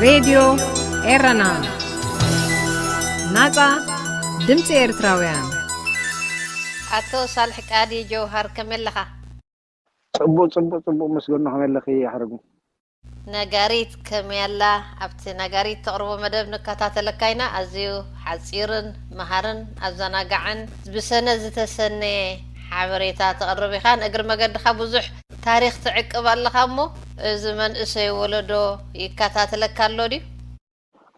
ሬድዮ ኤረና፣ ናጻ ድምጺ ኤርትራውያን። ኣቶ ሳልሕ ቃዲ ጀውሃር፣ ከመይ ኣለኻ? ጽቡቕ፣ ጽቡቕ፣ ጽቡቕ፣ መስገኖ፣ ከመይ ኣለኺ ሓረጉ? ነጋሪት ከመይ ኣላ? ኣብቲ ነጋሪት ተቕርቦ መደብ ንከታተለካ ኢና። ኣዝዩ ሓጺርን መሃርን ኣዘናጋዕን ብሰነ ዝተሰነየ ሓበሬታ ተቕርብ ኢኻ። ንእግሪ መገድኻ ብዙሕ ታሪኽ ትዕቅብ ኣለኻ እሞ፣ እዚ መንእሰይ ወለዶ ይከታተለካ ኣሎ ድዩ?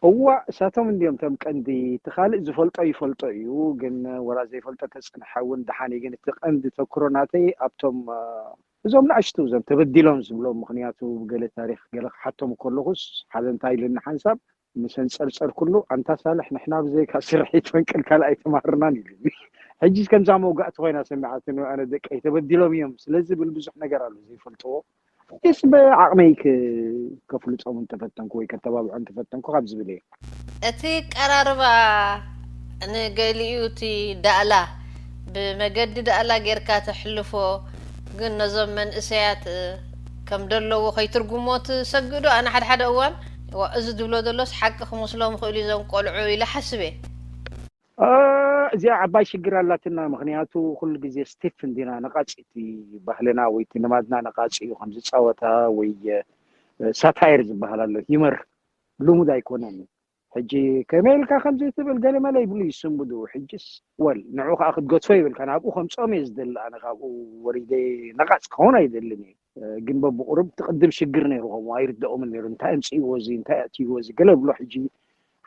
እዋ፣ እሳቶም እንድዮም እቶም ቀንዲ። እቲ ካልእ ዝፈልጦ ይፈልጦ እዩ፣ ግን ወላ ዘይፈልጦ ተጽንሐ እውን ደሓን እዩ። ግን እቲ ቀንዲ ተኩሮ ናተይ ኣብቶም፣ እ፣ እዞም ንኣሽቱ፣ እዞም ተበዲሎም ዝብሎም፣ ምኽንያቱ ብገለ ታሪኽ ገለ ክሓቶም ከለኹስ ሓደ እንታይ ኢሉኒ ሓንሳብ፣ ምስ ኣንጸርጸርኩሉ፣ "ኣንታ ሳልሕ፣ ንሕና ብዘይካ ስርሒት ፈንቅል ካልእ ኣይተማሃርናን" ኢሉኒ። ሕጂስ ከምዛ መውጋእቲ ኮይና ሰሚዓትኒ፣ ኣነ ደቀይ ተበዲሎም እዮም ስለ ዝብል ብዙሕ ነገር ኣሎ ዘይፈልጥዎ። እስኪ ብዓቕመይ ክ-፣ ከፍልጦም እንተፈተንኩ ወይ ከተባብዖ እንተፈተንኩ ካብ ዝብል እየ። እቲ ቀራርባ ንገሊኡ እቲ ዳእላ ብመገዲ ዳእላ ጌርካ ተሕልፎ፣ ግን ነዞም መንእሰያት፣ እ፣ ከም ደለዎ ከይትርጉሞ ትሰግእ ዶ? ኣነ ሓደ ሓደ እዋን፣ "ዋ፣ እዚ ዝብሎ ዘሎስ ሓቂ ክመስሎም ይኽእሉ እዞም ቆልዑ" ኢለ ሓስብ እየ። እ፣ እዚኣ ዓባይ ሽግር ኣላትና። ምኽንያቱ ኩሉ ግዜ ስቲፍ እንዲና፣ ነቓጺ፣ እቲ ባህልና ወይ እቲ ልማድና ነቓጺ እዩ። ከምዚ ጸወታ ወይ፣ እ፣ ሳታየር ዝበሃል ኣሎ፣ ሂመር ልሙድ ኣይኮነን። ሕጂ ከመይ ኢልካ ከምዚ ትብል ገለ መለ ይብሉ ይስንብዱ። ሕጅስ ወል ንዑ ከኣ ክትገትፎ ይብልካ፣ ናብኡ ከምጽኦም እየ ዝደሊ። ኣነ ካብኡ ወሪደ ነቓጽ ክኸውን ኣይደልን እየ። እ፣ ግን በብቑሩብ እቲ ቅድም ሽግር ነይሩ፣ ከምኡ ኣይርድኦምን ነይሩ። እንታይ ኣምጽእዎ እዚ፣ እንታይ ኣእትይዎ እዚ ገለ ብሎ። ሕጂ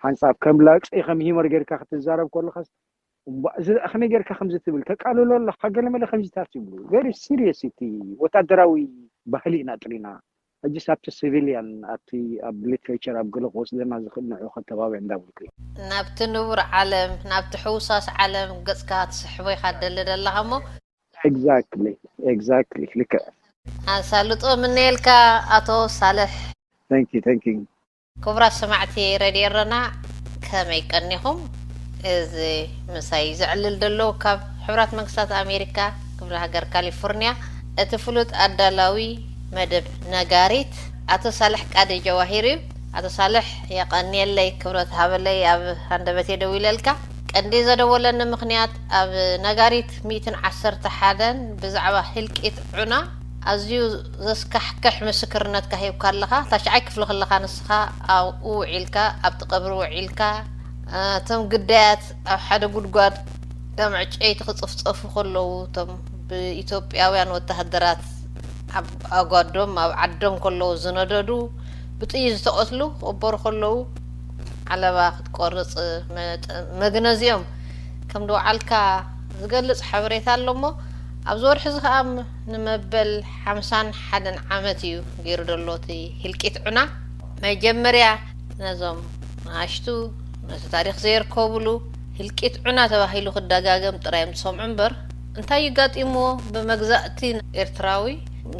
ሓንሳብ ከም ላግጺ ከም ሂመር ጌርካ ክትዛረብ ከለኻስ፣ እምቧ፣ እዚ ደኣ ከመይ ጌርካ ከምዚ ትብል? ተቃልሎ ኣለኻ፣ ገለ መለ ከምዚታት ይብሉ። ቨሪ ሲሪየስ፣ እቲ ወታደራዊ ባህሊ ኢና ጥሪና። ሕጂስ ኣብቲ ሲቪልያን፣ ኣብቲ ኣብ ሊትሬቸር፣ ኣብ ገለ ክወስደና ዝኽእል ንዑ ከተባብዕ እንዳበልኩ እየ። ናብቲ ንቡር ዓለም፣ ናብቲ ሕውሳስ ዓለም ገጽካ ትስሕቦ ኢኻ ትደሊ ዘለኻ እሞ። ኤግዛክትሊ፣ ኤግዛክትሊ፣ ልክዕ። ኣሳልጦ ምነየልካ ኣቶ ሳልሕ። ታንክ ዩ፣ ታንክ ዩ። ክቡራት ሰማዕቲ ሬድዮ ኤረና፣ ከመይ ቀኒኹም? እዚ ምሳይ ዘዕልል ዘሎ ካብ ሕቡራት መንግስታት ኣሜሪካ፣ ክፍለ ሃገር ካሊፎርኒያ፣ እቲ ፍሉጥ ኣዳላዊ መደብ ነጋሪት ኣቶ ሳልሕ ቃዲ ጀዋሂር እዩ። ኣቶ ሳልሕ፣ የቐንየለይ፣ ክብረት ሃበለይ፣ ኣብ ሃንደበተይ ደዊለልካ። ቀንዲ ዘደወለኒ ምኽንያት፣ ኣብ ነጋሪት ሚእትን ዓሰርተ ሓደን ብዛዕባ ህልቂት ዑና ኣዝዩ ዘስካሕክሕ ምስክርነትካ ሂብካ ኣለኻ። ታሽዓይ ክፍሊ ከለኻ ንስኻ ኣብኡ ውዒልካ፣ ኣብቲ ቀብሪ ውዒልካ፣ እ፣ እቶም ግዳያት ኣብ ሓደ ጉድጓድ ከም ዕጨይቲ ክጽፍጸፉ ከለዉ፣ እቶም ብኢትዮጵያውያን ወተሃደራት ኣብ ኣጓዶም፣ ኣብ ዓዶም ከለዉ ዝነደዱ፣ ብጥይት ዝተቐትሉ ክቕበሩ ከለዉ፣ ዓለባ ክትቆርጽ መጠ-፣ መግነዚኦም ከም ዝወዓልካ ዝገልጽ ሓበሬታ ኣሎ እሞ፣ ኣብዚ ወርሒ እዚ ከኣ ንመበል ሓምሳን ሓደን ዓመት እዩ ገይሩ ዘሎ እቲ ህልቂት ዑና። መጀመርያ ነዞም ንኣሽቱ፣ ነቲ ታሪኽ ዘየርከቡሉ፣ ህልቂት ዑና ተባሂሉ ክደጋገም ጥራይ እዮም ዝሰምዑ እምበር፣ እንታይ እዩ ጋጢምዎ? ብመግዛእቲ ኤርትራዊ፣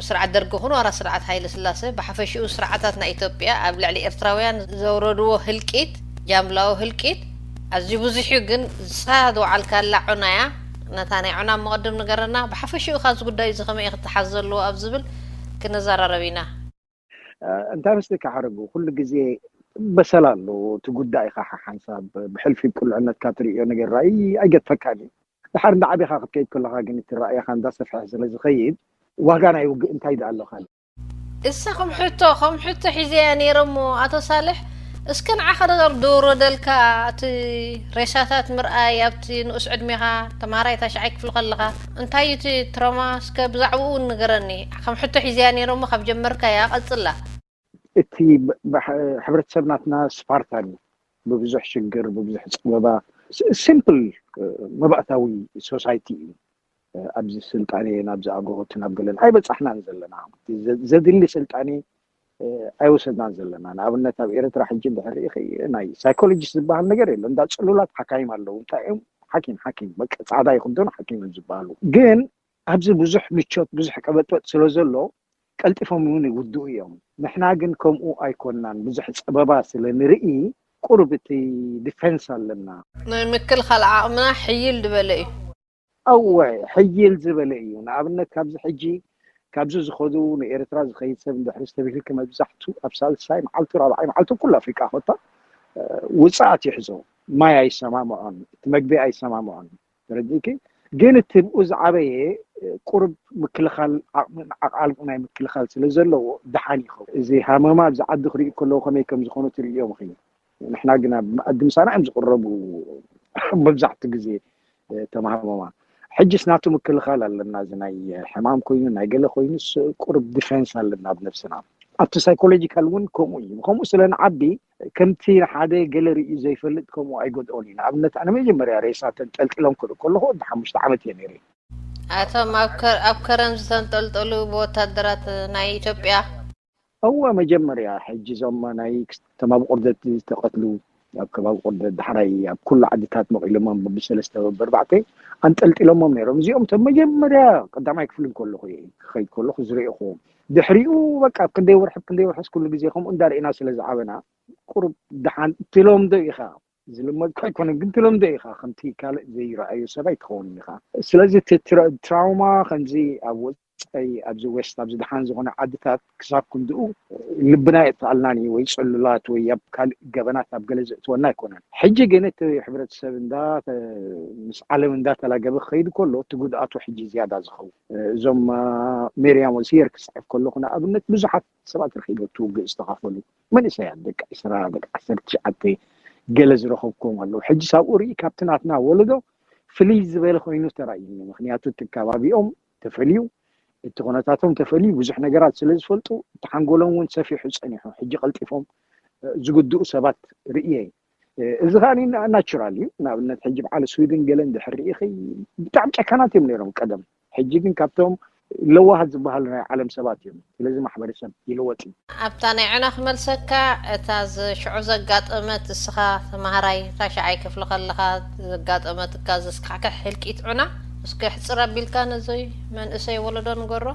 ስርዓት ደርጊ ይኹን ዋላ ስርዓት ሃይለ ስላሰ፣ ብሓፈሽኡ ስርዓታት ናይ ኢትዮጵያ ኣብ ልዕሊ ኤርትራውያን ዘውረድዎ ህልቂት፣ ጃምላዊ ህልቂት ኣዝዩ ብዙሕ እዩ። ግን ንስኻ ዝወዓልካላ ዑና እያ። ነታ ናይ ዑና እሞ ቅድም ንገረና። ብሓፈሽኡ ኻዚ ጉዳይ እዚ ከመይ እዩ ክተሓዝ ዘለዎ ኣብ ዝብል ክንዘራረብ ኢና። እ፣ እንታይ መስለካ ሓረጉ፣ ኩሉ ግዜ በሰላ ኣለዎ እቲ ጉዳይ። ኢኻ ሓንሳብ ብሕልፊ ቁልዕነትካ ትርእዮ ነገር ራእይ ኣይገድፈካን እዩ። ድሓር እንዳዓቢኻ ክትከይድ ከለኻ ግን እቲ ራእይኻ እንዳሰፍሐ ስለ ዝኸይድ፣ ዋጋ ናይ ውግእ እንታይ ደኣ ኣሎ ካልእ? እሳ ከም ሕቶ፣ ከም ሕቶ ሒዘያ ነይረ እሞ፣ ኣቶ ሳልሕ፣ እስከ ንዓኻ ነገር ዝወረደልካ፣ እቲ ሬሳታት ምርኣይ ኣብቲ ንኡስ ዕድሜኻ፣ ተምሃራይ ታሽዓይ ክፍሊ ከለኻ፣ እንታይ እዩ እቲ ትሮማ? እስከ ብዛዕባኡ እውን ንገረኒ። ከም ሕቶ ሒዘያ ነይረ እሞ፣ ካብ ጀመርካያ ቀጽላ። እቲ ብ-፣ ብ-፣ ሕብረተሰብ ናትና ስፓርታን እዩ። ብብዙሕ ሽግር፣ ብብዙሕ ጸበባ፣ ስ-፣ ሲምፕል፣ እ፣ መባእታዊ ሶሳይቲ እዩ። እ፣ ኣብዚ ስልጣኔ፣ ናብዚ ኣጎሆትን ኣብ ገለን ኣይበጻሕናን ዘለና። ዘ-፣ ዘድሊ ስልጣኔ፣ እ፣ ኣይወሰድናን ዘለና። ንኣብነት፣ ኣብ ኤርትራ ሕጂ እንድሕር ርኢኺ፣ ናይ ሳይኮሎጂስት ዝበሃል ነገር የለን። እንዳ ጽሉላት ሓካይም ኣለዉ። እንታይ እዮም? ሓኪም፣ ሓኪም፣ በቃ፣ ጻዕዳ ይኽደኑ፣ ሓኪም እዮም ዝበሃሉ። ግን ኣብዚ ብዙሕ ምቾት፣ ብዙሕ ቀበጥበጥ ስለ ዘሎ፣ ቀልጢፎም እውን ይውድኡ እዮም። ንሕና ግን ከምኡ ኣይኮንናን። ብዙሕ ጸበባ ስለ ንርኢ፣ ቁሩብ እቲ ዲፌንስ ኣለና። ናይ ምክልኻል ዓቕምና ሕይል ዝበለ እዩ። እወ፣ ሕይል ዝበለ እዩ። ንኣብነት፣ ካብዚ ሕጂ ካብዚ ዝኸዱ ንኤርትራ ዝኸይድ ሰብ እንድሕሪ ዝተብሂልኪ መብዛሕቱ ኣብ ሳልሳይ መዓልቱ ራብዓይ መዓልቱ ኩሉ ኣፍሪቃ ኮታ ውፅኣት ይሕዞ። ማይ ኣይሰማምዖን፣ እቲ መግቢ ኣይሰማምዖን። ተረዲእኪ? ግን እቲ ብኡ ዝዓበየ ቁርብ ምክልኻል ዓቕሚ ዓቃልቁ ናይ ምክልኻል ስለ ዘለዎ ደሓን ይኸውን። እዚ ሃመማ ኣብዚ ዓዲ ክርኢ ከለዉ ከመይ ከም ዝኾኑ ትርእዮም ኺ። ንሕና ግና መኣዲ ምሳና እዮም ዝቕረቡ መብዛሕቱ ግዜ ተማሃሞማ። ሕጅስ ናቱ ምክልኻል ኣለና። እዚ ናይ ሕማም ኮይኑ ናይ ገለ ኮይኑስ ቁርብ ዲፌንስ ኣለና ኣብ ነብስና። ኣብቲ ሳይኮሎጂካል እውን ከምኡ እዩ። ከምኡ ስለ ንዓቢ ከምቲ ሓደ ገለ ርእዩ ዘይፈልጥ ከምኡ ኣይጎድኦን እዩ። ንኣብነት ኣነ መጀመርያ ሬሳ ተንጠልጢሎም ክርኢ ከለኹ ወዲ ሓሙሽተ ዓመት እየ ነይረ። ኣቶም ኣብ ከ- ኣብ ከረን ዝተንጠልጠሉ ብወታደራት ናይ ኢትዮጵያ እወ መጀመርያ ሕጂ እዞም ናይ ተማብ ቁርደት ዝተቐትሉ ኣብ ከባቢ ቁርደት ዳሕራይ ኣብ ኩሉ ዓድታት መቒሎሞም ብሰለስተ በብኣርባዕተ ኣንጠልጢሎሞም ነይሮም። እዚኦም ቶም መጀመርያ ቀዳማይ ክፍሊ ከለኹ እየ ክኸይድ ከለኹ ዝረእኹዎም። ድሕሪኡ በቃ ኣብ ክንደይ ወርሒ ኣብ ክንደይ ወርሕስ ኩሉ ግዜ ከምኡ እንዳርኢና ስለ ዝዓበና ቁሩብ ደሓን ትለምዶ ኢኻ። ዝልመድኩ ኣይኮነን ግን ትለምዶ ኢኻ ከምቲ ካልእ ዘይረኣዮ ሰብ ኣይትኸውን ኢኻ። ስለዚ እቲ ትራ- ትራውማ ከምዚ ኣብ ወፃኢ ኣብዚ ዌስት ኣብዚ ደሓን ዝኾነ ዓድታት ክሳብ ክንድኡ ልብና የጥፋኣልናን እዩ ወይ ፅሉላት ወይ ኣብ ካልእ ገበናት ኣብ ገለ ዘእትወና ኣይኮነን። ሕጂ ግን እቲ ሕብረተሰብ እንዳ ምስ ዓለም እንዳተላገበ ክኸይድ ከሎ እቲ ጉድኣቱ ሕጂ ዝያዳ ዝኸውን እዞም ሜርያም ወሲየር ክፅሕፍ ከለኹ ንኣብነት ብዙሓት ሰባት ረኺበ እቲ ውግእ ዝተኻፈሉ መንእሰያት ደቂ ዕስራ ደቂ ዓሰርተ ትሽዓተ ገለ ዝረኸብኩም ኣለዉ። ሕጂ ሳብኡ ርኢ ካብቲ ናትና ወለዶ ፍልይ ዝበለ ኮይኑ ተራእዩኒ። ምክንያቱ እቲ ከባቢኦም ተፈልዩ እቲ ኩነታቶም ተፈልዩ ብዙሕ ነገራት ስለ ዝፈልጡ እቲ ሓንጎሎም እውን ሰፊሑ ፀኒሑ ሕጂ ቀልጢፎም ዝግድኡ ሰባት ርእየ። እዚ ከዓ ናቹራል እዩ። ንኣብነት ሕጂ በዓል ስዊድን ገለ እንድሕር ርኢኺ ብጣዕሚ ጨካናት እዮም ነይሮም ቀደም። ሕጂ ግን ካብቶም ለዋሃት ዝበሃሉ ናይ ዓለም ሰባት እዮም። ስለዚ ማሕበረሰብ ይልወጥ እዩ። ኣብታ ናይ ዕና ክመልሰካ እታ ሽዑ ዘጋጠመት እስኻ ተማሃራይ ታሽዓይ ክፍሊ ከለኻ ዘጋጠመትካ ዘስካሕክሕ ህልቂት ዕና እስከ ሕፅር ኣቢልካ ነዞይ መንእሰይ ወለዶ ንገሮ።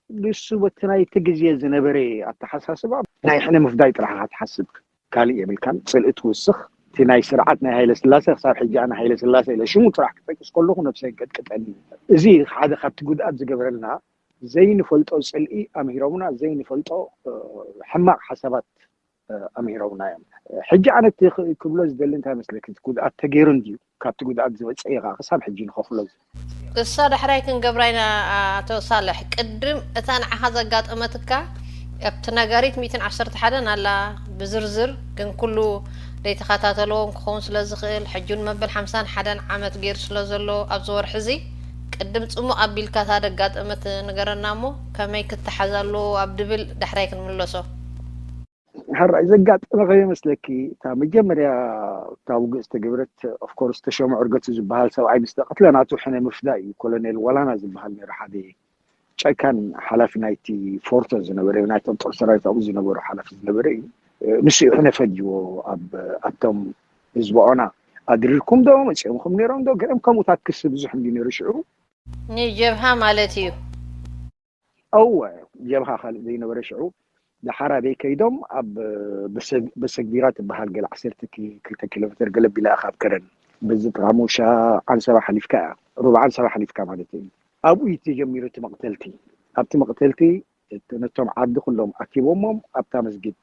ንሱ በቲ ናይቲ ግዜ ዝነበረ ኣተሓሳስባ ናይ ሕነ ምፍዳይ ጥራሕ ክትሓስብ ካልእ የብልካን። ፅልኢ ትውስኽ። እቲ ናይ ስርዓት ናይ ሃይለ ስላሴ ክሳብ ሕጂ ኣነ ሃይለ ስላሴ ኢለ ሽሙ ጥራሕ ክጠቅስ ከለኹ ነብሰይ ይንቀጥቀጠኒ። እዚ ሓደ ካብቲ ጉድኣት ዝገበረልና ዘይንፈልጦ ፅልኢ ኣምሂሮምና ዘይንፈልጦ ሕማቕ ሓሳባት ኣምሂሮምና እዮም። ሕጂ ኣነ እቲ ክብሎ ዝደሊ እንታይ መስለኪ እቲ ጉድኣት ተገይሩ እንድዩ ካብቲ ጉድኣት ዝወፀ እዩ ከዓ ክሳብ ሕጂ ንኸፍሎ እሳ ዳሕራይ ክንገብራ ኢና። ኣቶ ሳልሕ ቅድም እታ ንዓኻ ዘጋጠመትካ ኣብቲ ነጋሪት ሚእትን ዓሰርተ ሓደን ኣላ ብዝርዝር ግን ኩሉ ዘይተኸታተለዎም ክኸውን ስለ ዝኽእል ሕጂ እውን መበል ሓምሳን ሓደን ዓመት ገይሩ ስለ ዘሎ ኣብዚ ወርሒ እዚ ቅድም ፅሙቕ ኣቢልካ እታ ደጋጠመት ንገረና እሞ ከመይ ክተሓዝ ኣለዎ ኣብ ድብል ዳሕራይ ክንምለሶ። ሕራይ ዘጋጠመ ከመይ መስለኪ እታ መጀመርያ እታ ውግእ ዝተገብረት ኦፍኮርስ ተሾመ ዕርገቱ ዝበሃል ሰብኣይ ምስ ተቐትለ ናቱ ሕነ ምፍዳይ እዩ። ኮሎኔል ዋላና ዝበሃል ነይሩ ሓደ ጨካን ሓላፊ ናይቲ ፎርቶ ዝነበረ ናይቶም ጦር ሰራዊት ኣብኡ ዝነበሩ ሓላፊ ዝነበረ እዩ። ንሱ እዩ ሕነ ፈድይዎ ኣብ ኣብቶም ህዝቢ ዖና ኣድሪርኩም ዶ መፂኦምኩም ነይሮም ዶ ገለም ከምኡታት ክሲ ብዙሕ እንዲ ነይሩ ሽዑ ንጀብሃ ማለት እዩ። እወ ጀብሃ ካልእ ዘይነበረ ሽዑ ደሓር ኣበይ ከይዶም ኣብ በሰግቢራ ትበሃል ገለ ዓሰርተ ክልተ ኪሎ ሜትር ገለ ቢላ ካብ ከረን በዚ ጥራሙሻ ዓንሰባ ሓሊፍካ እያ ሩባ ዓንሰባ ሓሊፍካ ማለት እዩ። ኣብኡ እዩ ተጀሚሩ እቲ መቕተልቲ። ኣብቲ መቕተልቲ ነቶም ዓዲ ኩሎም ኣኪቦሞም ኣብታ መስጊድ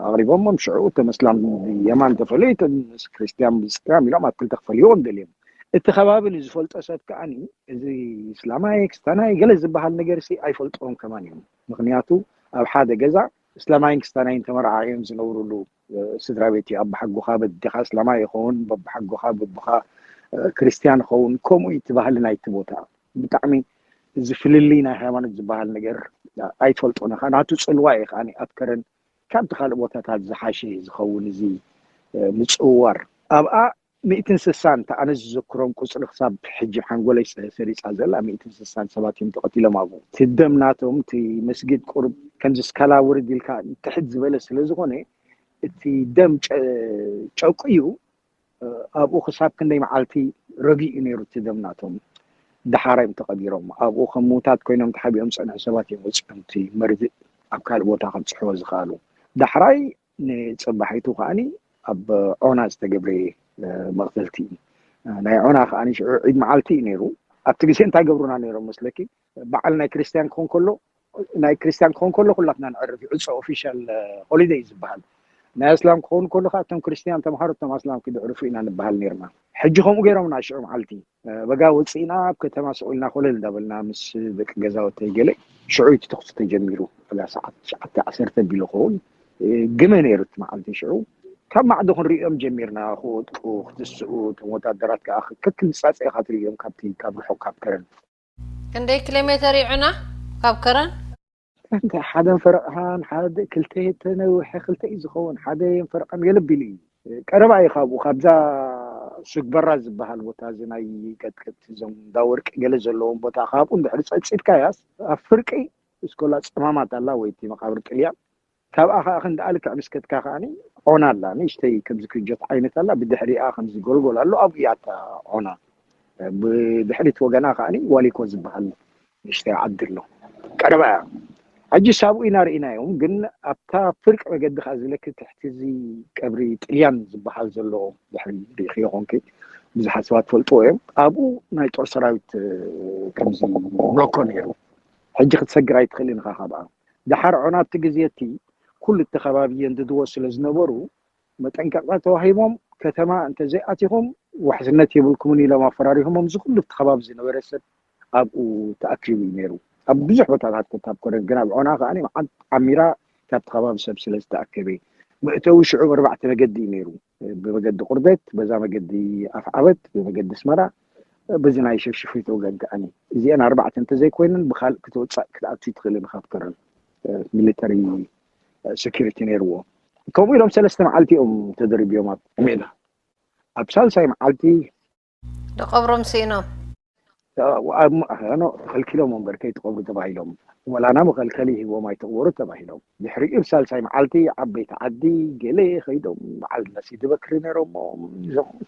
ኣቕሪቦሞም ሽዑ እቶም እስላም ብየማን ተፈልዩ እቶም ክርስትያን ብፀጋም ኢሎም ኣብ ክልተ ክፈልይዎም ደልዮም። እቲ ከባቢ ንዝፈልጦ ሰብ ከዓኒ እዚ እስላማይ ክስታናይ ገለ ዝበሃል ነገር ሲ ኣይፈልጥዎም ከማን እዮም። ምክንያቱ ኣብ ሓደ ገዛ እስላማይን ክስታናይን ተመራዓዮም ዝነብሩሉ ስድራ ቤት እዩ። ኣባሓጎኻ በዲኻ እስላማይ ይኸውን በባሓጎኻ በቦኻ ክርስትያን ይኸውን ከምኡ እዩ እቲ ባህሊ ናይቲ ቦታ። ብጣዕሚ እዚ ፍልልይ ናይ ሃይማኖት ዝበሃል ነገር ኣይትፈልጦን ኢኻ። ናቱ ፅልዋ እዩ ከዓኒ ኣብ ከረን ካብቲ ካልእ ቦታታት ዝሓሸ እዩ ዝኸውን እዚ ምፅውዋር ኣብኣ ሚእትን ስሳን እታ ኣነ ዝዘክሮም ቁፅሪ ክሳብ ሕጂ ሓንጎለይ ሰሪፃ ዘላ ሚእትን ስሳን ሰባት እዮም ተቐቲሎም ኣብኡ። እቲ ደም ናቶም እቲ መስጊድ ቁሩብ ከምዚ ስካላ ውርድ ኢልካ ትሕት ዝበለ ስለ ዝኾነ እቲ ደም ጨቁ እዩ ኣብኡ ክሳብ ክንደይ መዓልቲ ረጊኡ ነይሩ እቲ ደም ናቶም። ደሓር እዮም ተቐቢሮም። ኣብኡ ከም ምዉታት ኮይኖም ተሓቢኦም ዝጸንሑ ሰባት እዮም ወጺኦም እቲ መርድእ ኣብ ካልእ ቦታ ከብጽሕዎ ዝኸኣሉ። ዳሕራይ ንጽባሒቱ ከኣኒ ኣብ ዖና ዝተገብረ መቕተልቲ እዩ። ናይ ዖና ከኣኒ ሽዑ ዒድ መዓልቲ እዩ ነይሩ። ኣብቲ ግዜ እንታይ ገብሩና ነይሮም መስለኪ? በዓል ናይ ክርስትያን ክኾን ከሎ ናይ ክርስትያን ክኾን ከሎ ኩላትና ንዕርፍ እዩ። ዕፆ ኦፊሻል ሆሊደይ እዩ ዝበሃል። ናይ ኣስላም ክኸውን ከሎ ከዓ እቶም ክርስትያን ተምሃሮ እቶም ኣስላም ክድዕርፉ ኢና ንበሃል ነርና። ሕጂ ከምኡ ገይሮምና ሽዑ መዓልቲ በጋ ወፂእና ኣብ ከተማ ስቕ ኢልና ኮለል እንዳበልና ምስ ደቂ ገዛውተይ ገለ ሽዑ እቲ ተኹሲ ተጀሚሩ። በጋ ሰዓት ትሽዓተ ዓሰርተ ቢሉ ክኸውን ግመ ነይሩ እቲ መዓልቲ ሽዑ። ካብ ማዕዶ ክንሪኦም ጀሚርና። ክወድቁ ክትስኡ እቶም ወታደራት ከዓ ከክንጻጸ ኢኻ ትርእዮም ካብቲ ካብ ርሑቕ ካብ ከረን። ክንደይ ኪሎ ሜተር እዩ ዑና ካብ ከረን? እንተ ሓደን ፈረቕሃን ሓደ ክልተ ተነውሐ ክልተ እዩ ዝኸውን። ሓደ ፈረቓን ገለብ ኢሉ እዩ። ቀረባ እዩ ካብኡ ካብዛ ሱግበራ ዝበሃል ቦታ እዚ ናይ ቀጥቅጥ እዞም እንዳ ወርቂ ገለ ዘለዎም ቦታ ካብኡ እንድሕሪ ጸጺድካያስ ኣብ ፍርቂ እስኮላ ጸማማት ኣላ ወይ እቲ መቃብር ጥልያን ካብኣ ከዓ ክንደኣ ልክዕ ምስ ከድካ ከዓኒ ዖና ኣላ ንእሽተይ ከምዚ ክጆት ዓይነት ኣላ ብድሕሪኣ ከምዚ ጎልጎል ኣሎ ኣብኡ እያ እታ ዖና። ብድሕሪት ወገና ከዓኒ ዋሊኮ ዝበሃል ንእሽተይ ዓዲ ኣሎ ቀረባ እያ። ሕጂ ሳብኡ ኢና ርኢናዮም ግን ኣብታ ፍርቂ መገዲ ከዓ ዝለክ ትሕቲ እዚ ቀብሪ ጥልያን ዝበሃል ዘሎ ድሕሪ ሪእክዮ ኮንኪ ብዙሓት ሰባት ፈልጥዎ እዮም። ኣብኡ ናይ ጦር ሰራዊት ከምዚ ብሎኮ ነይሩ። ሕጂ ክትሰግር ኣይትኽእልን ኢኻ ካብኣ። ደሓር ዖና ኣብቲ ግዜ እቲ ኩሉ እቲ ከባቢ የንድድዎ ስለ ዝነበሩ መጠንቀቕታ ተዋሂቦም ከተማ እንተዘይኣቲኹም ዋሕስነት የብልኩምን ኢሎም ኣፈራሪሆሞም እዚ ኩሉ ኣብቲ ከባቢ ዝነበረ ሰብ ኣብኡ ተኣኪቡ እዩ ነይሩ። ኣብ ብዙሕ ቦታታት ክታብ ኮነ ግን ኣብ ዖና ከዓ መዓት ዓሚራ ካብቲ ከባቢ ሰብ ስለ ዝተኣከበ መእተዊ ሽዑ ኣርባዕተ መገዲ እዩ ነይሩ። ብመገዲ ቁርደት በዛ መገዲ ኣፍዓበት ብመገዲ ኣስመራ በዚ ናይ ሸፍሽፊት ወገን ከዓኒ እዚአን ኣርባዕተ እንተዘይኮይነን ብካልእ ክትወፃእ ክትኣቱ ትኽእል ኢኻ ትከረን ሚሊተሪ ሴኪሪቲ ነይርዎ። ከምኡ ኢሎም ሰለስተ መዓልቲ እዮም ተደሪብዮም ኣብ ሜዳ። ኣብ ሳልሳይ መዓልቲ ደቀብሮም ስኢኖም። ኖ ተኸልኪሎም እምበር ከይትቐብሩ ተባሂሎም። ወላና መኸልከሊ ሂቦም ኣይትቕበሩ ተባሂሎም። ድሕሪኡ ሳልሳይ መዓልቲ ዓበይቲ ዓዲ ገለ ከይዶም በዓል ነሲዲ በክሪ ነይሮሞ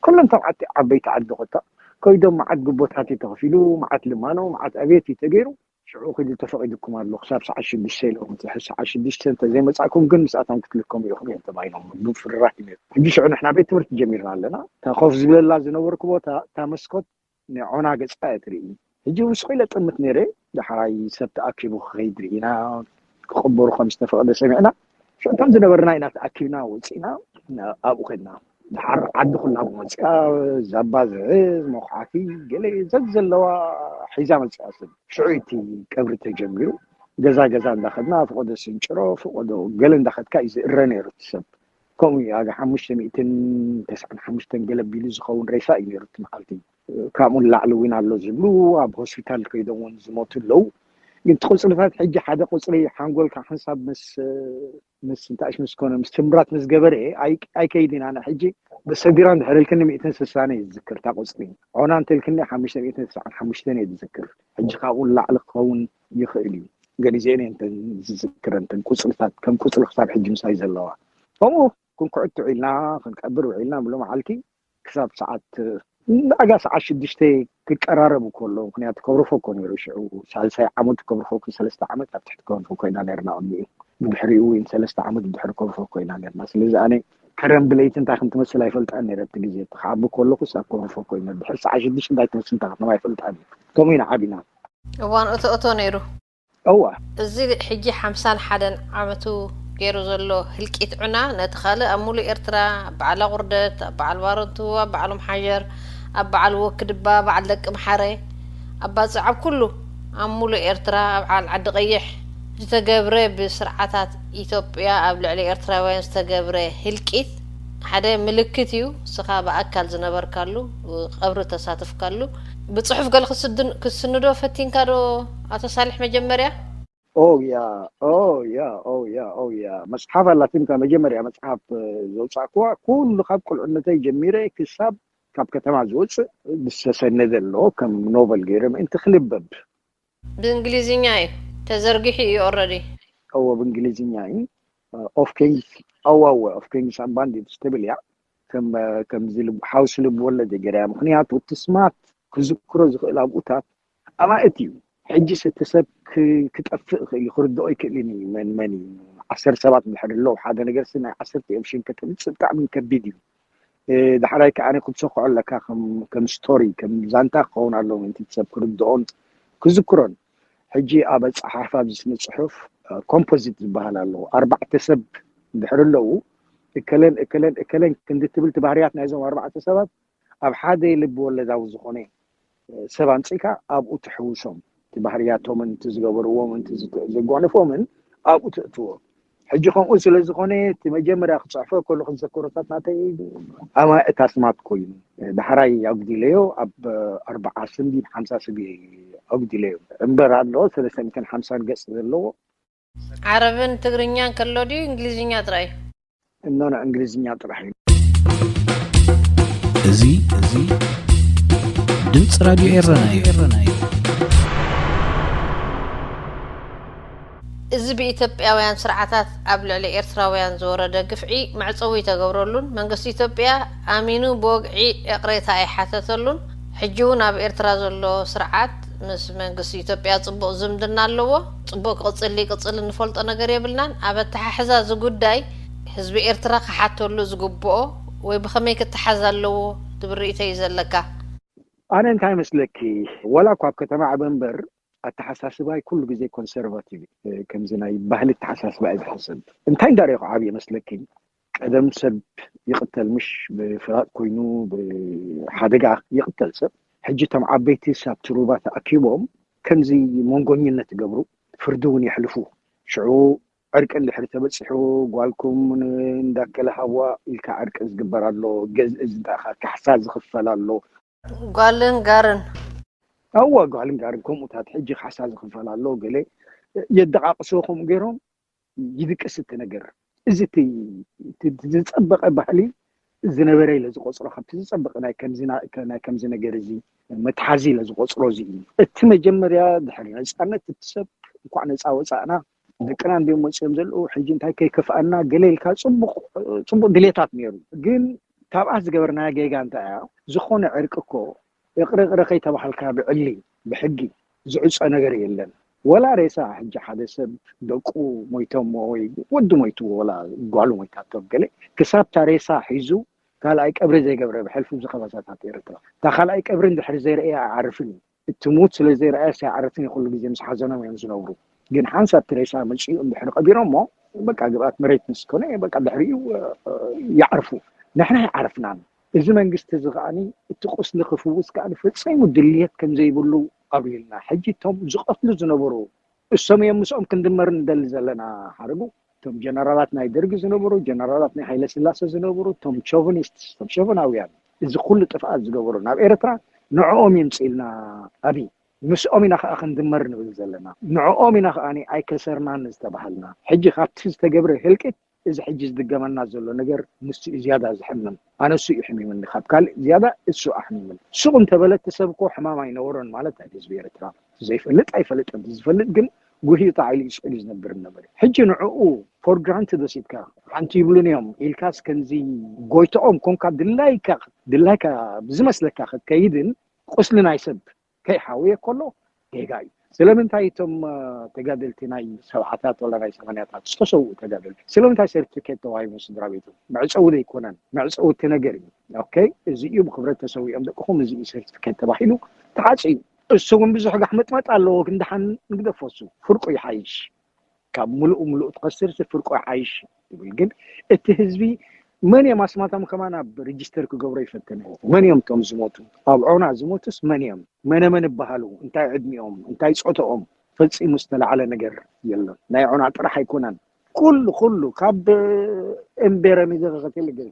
ኩሎም ተምዓቲ ዓበይቲ ዓዲ ኮታ ከይዶም መዓት ግቦታት እዩ ተኸፊሉ፣ መዓት ልማኖ፣ መዓት ኣብየት እዩ ተገይሩ። ሽዑ ክዲ ተፈቒዱኩም ኣሎ ክሳብ ሰዓት ሽዱሽተ ኢሎም። ሰዓት ሽዱሽተ እንተዘይመጻእኩም ግን ምስኣቶም ክትልከሙ ኢኹም እዮም ተባሂሎም። ብፍርራህ እዩ ነይሩ። ሕጂ ሽዑ ንሕና ቤት ትምህርቲ ጀሚርና ኣለና። እታ ኮፍ ዝብለላ ዝነበርኩ ቦታ እታ መስኮት ናይ ዖና ገጻ እያ ትርኢ። ሕጂ ውስኹ ኢለ ጥምት ነይረ። ዳሕራይ ሰብ ተኣኪቡ ክኸይድ ርኢና። ክቕበሩ ከም ዝተፈቐደ ሰሚዕና። ሽዑ ከም ዝነበርና ኢና ተኣኪብና ወፂእና ኣብኡ ከድና። ድሓር ዓዲ ኩላ መፅያ ዛባ ዝሕዝ መኹሓፊ ገለ ዘዘለዋ ሒዛ መፅያ ሰብ ሽዑ እቲ ቀብሪ ተጀሚሩ። ገዛ ገዛ እንዳኸድና ፈቆዶ ስንጭሮ ፈቆዶ ገለ እንዳኸድካ እዩ ዝእረ ነይሩ እቲ ሰብ። ከምኡ እዩ ኣጋ ሓሙሽተ ሚእትን ተስዓን ሓሙሽተን ገለ ቢሉ ዝኸውን ሬሳ እዩ ነይሩ እቲ መዓልቲ። ካብኡ ንላዕሊ እውን ኣሎ ዝብሉ ኣብ ሆስፒታል ከይዶም እውን ዝሞቱ ኣለዉ። ግን እቲ ቁፅርታት ሕጂ ሓደ ቁፅሪ ሓንጎልካ ሓንሳብ ምስ ምስ እንታሽ ምስ ኮነ ምስ ትምራት ምስ ገበረ ኣይከይድን ኣነ ሕጂ ብሰጊራ እንድሕር ኢልክኒ ሚእትን ስሳን እየ ዝዝክር እታ ቁፅሪ። ዖና እንተልክኒ ሓሙሽተ ሚእትን ስሳን ሓሙሽተን እየ ዝዝክር። ሕጂ ካብኡ ንላዕሊ ክኸውን ይኽእል እዩ። ገሊዜን እየን ዝዝክረን እተን ቁፅርታት ከም ቁፅሪ ክሳብ ሕጂ ምሳይ ዘለዋ። ከምኡ ክንኩዕት ውዒልና ክንቀብር ውዒልና ብሎ መዓልቲ ክሳብ ሰዓት ዳጋ ሰዓት ሽዱሽተ ክቀራረብ ከሎ ምክንያቱ ከብርፎ እኮ ነይሩ ሽዑ ሳልሳይ ዓመቱ ከብርፎ ሰለስተ ዓመት ኣብ ትሕቲ ከብርፎ ኮይና ነርና ቅድሚኡ ብድሕሪኡ እውን ሰለስተ ዓመት ብድሕሪ ከብርፎ ኮይና ነርና ስለዚ ኣነ ከረን ብለይቲ እንታይ ከም ትመስል ኣይፈልጣን ነረ እቲ ግዜ እቲ ክዓቢ ከለኩስ ኣብ ከብርፎ ኮይነ ድሕሪ ሰዓት ሽዱሽተ እንታይ ትመስል እንታይ ክትነማ ኣይፈልጣን እዩ ከምኡ ኢና ዓቢና እዋን እቶ እቶ ነይሩ እዋ እዚ ሕጂ ሓምሳን ሓደን ዓመቱ ገይሩ ዘሎ ህልቂት ዑና ነቲ ካልእ ኣብ ሙሉእ ኤርትራ ኣብ በዓል ኣቑርደት ኣብ በዓል ባረንቱ ኣብ በዓል ኦምሓጀር ኣብ በዓል ወክድባ በዓል ደቂ ምሓረ ኣብ ባጽዕ ኣብ ኩሉ ኣብ ሙሉእ ኤርትራ ኣብ በዓል ዓዲ ቀይሕ ዝተገብረ ብስርዓታት ኢትዮጵያ ኣብ ልዕሊ ኤርትራውያን ዝተገብረ ህልቂት ሓደ ምልክት እዩ። ንስኻ ብኣካል ዝነበርካሉ ቀብሪ ተሳተፍካሉ ብጽሑፍ ገለ ክስድን- ክስንዶ ፈቲንካ ዶ ኣቶ ሳልሕ መጀመርያ? ኦያ ኦያ ኦያ ኦያ መጽሓፍ ኣላትምካ መጀመርያ መጽሓፍ ዘውጻእኩዋ ኩሉ ካብ ቁልዕነተይ ጀሚረ ክሳብ ካብ ከተማ ዝወፅእ ዝተሰነደ ኣሎ ከም ኖቨል ገይረ ምእንቲ ክልበብ ብእንግሊዝኛ እዩ ተዘርጊሑ እዩ ኦረዲ እዎ ብእንግሊዝኛ እዩ ኦፍ ኪንግስ ኣዋወ ኦፍ ኪንግስ ኣምባንዲት ትብል እያ ከም ከምዚ ልብ- ሓውሲ ልብ ወለደ ገይራ እያ ምክንያቱ እቲ ስማት ክዝክሮ ዝኽእል ኣብኡታት ኣማእት እዩ ሕጂ እቲ ሰብ ክ- ክጠፍእ ይኽእል እዩ ክርድኦ ይክእልን እዩ መን መን እዩ ዓሰርተ ሰባት እንድሕር ኣለዉ ሓደ ነገር ሲ ናይ ዓሰርተ እዮም ሽም ከተምፅእ ብጣዕሚ ከቢድ እዩ እ፣ ዳሕራይ ከዓ ክትሰክዖ ኣለካ ከም ከም ስቶሪ ከም ዛንታ ክኸውን ኣለዎ ምእንቲ እቲ ሰብ ክርድኦን ክዝክሮን ሕጂ ኣብ ኣፀሓሕፋ ኣብዚ ስነ ፅሑፍ ኮምፖዚት ዝበሃል ኣለዉ። ኣርባዕተ ሰብ ድሕሪ ኣለዉ፣ እከለን እከለን እከለን ክንዲ ትብል፣ እቲ ባህርያት ናይዞም ኣርባዕተ ሰባት ኣብ ሓደ ልቢ ወለዳዊ ዝኾነ ሰብ ኣምፂእካ ኣብኡ ትሕውሶም። እቲ ባህርያቶምን እቲ ዝገበርዎምን እቲ ዝጓነፎምን ኣብኡ ትእትዎ። ሕጂ ከምኡ ስለ ዝኾነ፣ እቲ መጀመርያ ክፅሕፎ ከለኹ ዘከሮታት ናተይ ኣማእት ኣስማት ኮይኑ፣ ዳሕራይ ኣጉዲለዮ፣ ኣብ ኣርባዓ ስም ሓምሳ ስም ኣጉዲለዮ እምበር ኣሎ ሰለስተ ሚእትን ሓምሳን ገፅ ዘለዎ። ዓረብን ትግርኛን ከሎ ድዩ እንግሊዝኛ ጥራይ? እኖ፣ እንግሊዝኛ ጥራሕ እዩ። እዚ እዚ ድምፂ ራድዮ ኤረና እዩ። እዚ ብኢትዮጵያውያን ስርዓታት ኣብ ልዕሊ ኤርትራውያን ዝወረደ ግፍዒ መዕጸዊ ኣይተገብረሉን። መንግስቲ ኢትዮጵያ ኣሚኑ ብወግዒ ይቕሬታ ኣይሓተተሉን። ሕጂ እውን ኣብ ኤርትራ ዘሎ ስርዓት ምስ መንግስቲ ኢትዮጵያ ጽቡቕ ዝምድና ኣለዎ። ጽቡቕ ክቕጽል ይቅጽል እንፈልጦ ነገር የብልናን። ኣብ ኣተሓሕዛ እዚ ጉዳይ ህዝቢ ኤርትራ ክሓተሉ ዝግብኦ ወይ ብኸመይ ክተሓዝ ኣለዎ ዝብል ርእይቶ እዩ ዘለካ? ኣነ እንታይ መስለኪ፣ ወላ እኳ ኣብ ከተማ ዓበ እምበር ኣተሓሳስባይ ኩሉ ግዜ ኮንሰርቫቲቭ እዩ። ከምዚ ናይ ባህሊ ኣተሓሳስባ እየ ዝሓስብ። እንታይ እንዳርኦ ዓብየ መስለኪ፣ ቀደም ሰብ ይቕተል፣ ምሽ ብፍራቕ ኮይኑ ብሓደጋ ይቕተል ሰብ። ሕጂ እቶም ዓበይቲ ሳብቲ ሩባ ተኣኪቦም ከምዚ መንጎኝነት ይገብሩ፣ ፍርዲ እውን የሕልፉ። ሽዑ ዕርቂ እንድሕሪ ተበፂሑ፣ ጓልኩም እንዳከለ ሃዋ ኢልካ ዕርቂ ዝግበር ኣሎ፣ ገዝእ ዝንታኻ ካሕሳ ዝኽፈል ኣሎ። ጓልን ጋርን እወ፣ ጓልን ጋርን ከምኡታት ሕጂ ካሕሳ ዝኽፈል ኣሎ። ገለ የደቃቅስዎ ከምኡ ገይሮም ይድቅስ እቲ ነገር። እዚ እቲ ዝፀበቐ ባህሊ ዝነበረ ኢለ ዝቆፅሮ፣ ካብቲ ዝፀበቐ ናይ ከምዚ ነገር እዚ መትሓዚ ኢለ ዝቆፅሮ እዚ እዩ። እቲ መጀመርያ ድሕሪ ነፃነት እቲ ሰብ እንኳዕ ነፃ ወፃእና፣ ደቅና እንዲዮም መፅኦም ዘለዉ፣ ሕጂ እንታይ ከይከፍኣና ገለ ኢልካ ፅቡቕ ድሌታት ነይሩ። ግን ካብኣ ዝገበርናዮ ጌጋ እንታይ እያ? ዝኾነ ዕርቂ እኮ እቕረ እቕረ ከይተባሃልካ ብዕሊ ብሕጊ ዝዕፀ ነገር የለን። ወላ ሬሳ ሕጂ ሓደ ሰብ ደቁ ሞይቶሞ ወይ ወዲ ሞይትዎ ወላ ጓሉ ሞይታቶም ገለ ክሳብ እታ ሬሳ ሒዙ ካልኣይ ቀብሪ ዘይገብረ ብሕልፊ ኣብዚ ከባሳታት ኤርትራ እታ ካልኣይ ቀብሪ እንድሕሪ ዘይረእየ ኣይዓርፍን እዩ። እቲ ሙት ስለ ዘይረኣየ ኣይዓርፍን እዩ። ኩሉ ግዜ ምስ ሓዘኖም እዮም ዝነብሩ። ግን ሓንሳብ እቲ ሬሳ መፂኡ እንድሕሪ ቀቢሮሞ በቃ ግብኣት መሬት ምስ ኮነ በቃ ድሕሪኡ ይዓርፉ። ንሕና ኣይዓረፍናን። እዚ መንግስቲ እዚ ከዓኒ እቲ ቁስሊ ክፍውስ ከዓኒ ፈፂሙ ድልየት ከም ዘይብሉ ኣብሪህልና። ሕጂ እቶም ዝቐትሉ ዝነበሩ እሶም እዮም ምስኦም ክንድመር ንደሊ ዘለና። ሓረጉ እቶም ጀነራላት ናይ ደርጊ ዝነበሩ፣ ጀነራላት ናይ ሃይለ ስላሰ ዝነበሩ፣ እቶም ሾቪኒስት፣ እቶም ሾቪናውያን እዚ ኩሉ ጥፍኣት ዝገበሩ ናብ ኤርትራ ንዕኦም ይምፅእልና ኣብይ። ምስኦም ኢና ከዓ ክንድመር ንብል ዘለና። ንዕኦም ኢና ከዓ ኣይከሰርናን ዝተባሃልና። ሕጂ ካብቲ ዝተገብረ ህልቂት እዚ ሕጂ ዝድገመና ዘሎ ነገር ንሱ እዩ ዝያዳ ዝሕምም። ኣነ እሱ እዩ ሕሚምኒ፣ ካብ ካልእ ዝያዳ እሱ ኣሕሚምኒ። ሱቕ እንተበለ እቲ ሰብ እኮ ሕማም ኣይነበሮን ማለት ናይ ህዝቢ ኤርትራ። ዘይፈልጥ ኣይፈልጥን፣ ዝፈልጥ ግን ጉህዩ ተዓይሉ እዩ ስቕ ኢሉ ዝነብር ነበር። ሕጂ ንዕኡ for granted ወሲድካ ሓንቲ ይብሉን እዮም ኢልካስ ከምዚ ጎይትኦም ኮንካ ድላይካ ድላይካ ብዝመስለካ ክትከይድን ቁስሊ ናይ ሰብ ከይሓውየ ከሎ ጌጋ እዩ። ስለምንታይ እቶም ተጋደልቲ ናይ ሰብዓታት ወላ ናይ ሰማንያታት ዝተሰውኡ ተጋደልቲ ስለምንታይ ሰርቲፊኬት ተዋሂቦም ስድራ ቤቶም? መዕፀዊ ዘይኮነን፣ መዕፀዊ እቲ ነገር እዩ። ኦኬ፣ እዚ እዩ ብክብረት ተሰዊኦም ደቅኹም፣ እዚ እዩ ሰርቲፊኬት ተባሂሉ ተዓፅዩ። እሱ እውን ብዙሕ ጋሕመጥመጥ ኣለዎ፣ ግን ደሓን ንግደፎ፣ እሱ ፍርቁ ይሓይሽ። ካብ ምሉእ ምሉእ ትኸስር ፍርቆ ይሓይሽ ይብል። ግን እቲ ህዝቢ መን እዮም ኣስማቶም ከማን ኣብ ሬጅስተር ክገብሮ ይፈትን። መን እዮም እቶም ዝሞቱ? ኣብ ዖና ዝሞቱስ መን እዮም? መነ መን ይበሃሉ? እንታይ ዕድሚኦም? እንታይ ፆተኦም? ፈፂሙ ዝተላዕለ ነገር የለን። ናይ ዖና ጥራሕ ኣይኮነን። ኩሉ ኩሉ ካብ እምቤረ ሚዘኸኸትል ግን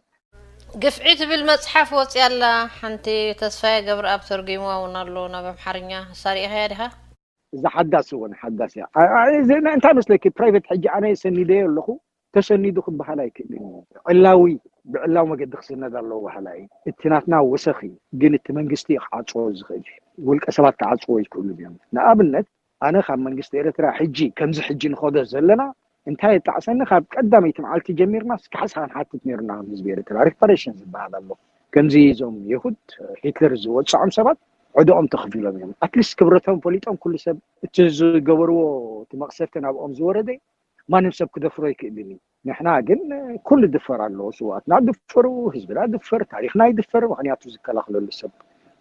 ግፍዒ ትብል መፅሓፍ ወፂያ ኣላ። ሓንቲ ተስፋዬ ገብረኣብ ተርጒምዋ እውን ኣሎ ናብ ኣምሓርኛ። ሳሪእኻያ ዲኻ? እዛ ሓዳስ እውን ሓዳስ እያ። እንታይ መስለኪ ፕራይቬት ሕጂ ኣነ ሰኒደዮ ኣለኹ። ተሰኒዱ ክበሃል ኣይክእልን እዩ። ዕላዊ ብዕላዊ መገዲ ክስነድ ኣለዎ በሃላይ። እቲ ናትና ወሰኽ እዩ፣ ግን እቲ መንግስቲ እዩ ክዓፅዎ ዝኽእል። ውልቀ ሰባት ክዓፅዎ ይክእሉ እዮም። ንኣብነት ኣነ ካብ መንግስቲ ኤርትራ ሕጂ ከምዚ ሕጂ ንኸዶ ዘለና እንታይ የጣዕሰኒ? ካብ ቀዳመይቲ መዓልቲ ጀሚርና እስካሕስ ክንሓትት ነይሩና ከም ህዝቢ ኤርትራ። ሪፓሬሽን ዝበሃል ኣሎ። ከምዚ እዞም የሁድ ሂትለር ዝወፅዖም ሰባት ዕድኦም ተኽፊሎም እዮም። ኣትሊስት ክብረቶም ፈሊጦም ኩሉ ሰብ እቲ ዝገበርዎ እቲ መቕሰፍቲ ናብኦም ዝወረደ ማንም ሰብ ክደፍሮ ኣይክእልን እዩ። ንሕና ግን ኩሉ ድፈር ኣለዎ። ስውኣትና ድፈሩ፣ ህዝብና ድፈር፣ ታሪኽና ይድፈር። ምክንያቱ ዝከላኸለሉ ሰብ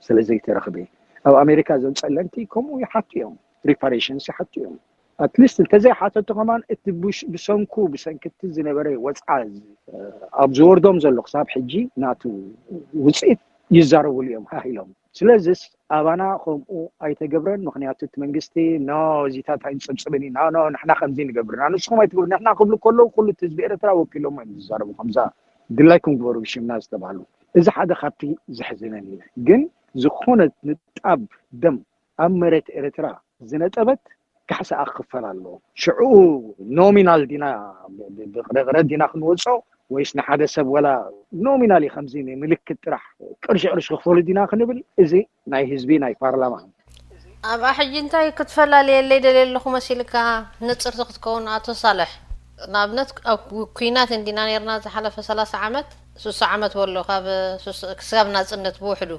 ስለ ዘይተረኽበ። ኣብ ኣሜሪካ እዞም ፀለምቲ ከምኡ ይሓቱ እዮም። reparations ይሓቱ እዮም። At least እንተዘይሓተቱ ከማን እቲ ብሰንኩ ብሰንክቲ ዝነበረ ወፅዓ ኣብ ዝወርዶም ዘሎ ክሳብ ሕጂ ናቱ ውፅኢት ይዛረብሉ እዮም ሃሂሎም። ስለዚስ ኣባና ከምኡ ኣይተገብረን። ምክንያቱ እቲ መንግስቲ ኖ እዚታት ኣይንፅብፅብን ኢና፣ ኖ ንሕና ከምዚ ንገብርና ንስኹም ኣይትገብሩ ንሕና ክብሉ ከለዉ ኩሉ እቲ ህዝቢ ኤርትራ ወኪሎም እዮም ዝዛረቡ ከምዛ ድላይኩም ግበሩ ብሽምና ዝተባህሉ። እዚ ሓደ ካብቲ ዘሕዝነኒ ግን ዝኾነ ንጣብ ደም ኣብ መሬት ኤርትራ ዝነጠበት ካሕሳ ክኽፈል ኣለዎ። ሽዑ ኖሚናል ዲና ብቕረቕረ ዲና ክንወፅኦ ወይስ ንሓደ ሰብ ወላ ኖሚናሊ ከምዚ ንምልክት ጥራሕ ቅርሺ ቅርሺ ክፈሉ ዲና ክንብል እዚ ናይ ህዝቢ ናይ ፓርላማ ኣብኣ ሕጂ እንታይ ክትፈላለየለይ ደልየ ኣለኹ መሲልካ ንፅርቲ ክትከውን ኣቶ ሳልሕ ንኣብነት ኣብ ኩናት እንዲና ነርና ዝሓለፈ ሰላሳ ዓመት ሱሳ ዓመት በሎ ካብ ክስጋብ ናፅነት ብውሕዱ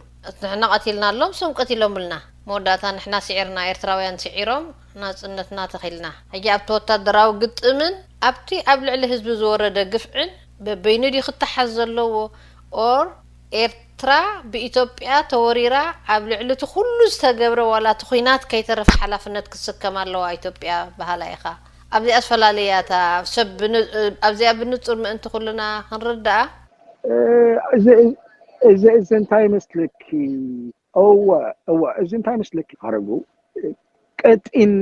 ንሕና ቀቲልና ኣሎም ሶም ቀቲሎምልና መወዳእታ ንሕና ስዒርና ኤርትራውያን ስዒሮም ናፅነትና ተኺልና ሕጂ ኣብቲ ወታደራዊ ግጥምን ኣብቲ ኣብ ልዕሊ ህዝቢ ዝወረደ ግፍዕን በበይኑ ድዩ ክተሓዝ ዘለዎ or ኤርትራ ብኢትዮጵያ ተወሪራ ኣብ ልዕሊ እቲ ኩሉ ዝተገብረ ዋላ እቲ ኹናት ከይተረፈ ሓላፍነት ክትስከም ኣለዋ ኢትዮጵያ በሃላይ ኢኻ ኣብዚኣ ዝፈላለያ እታ ሰብ ኣብዚኣ ብንጹር ምእንቲ ኩልና ክንርድኣ እዚ እዚ እንታይ መስለኪ እወ እወ እዚ እንታይ መስለኪ ሓረጉ ቀጢን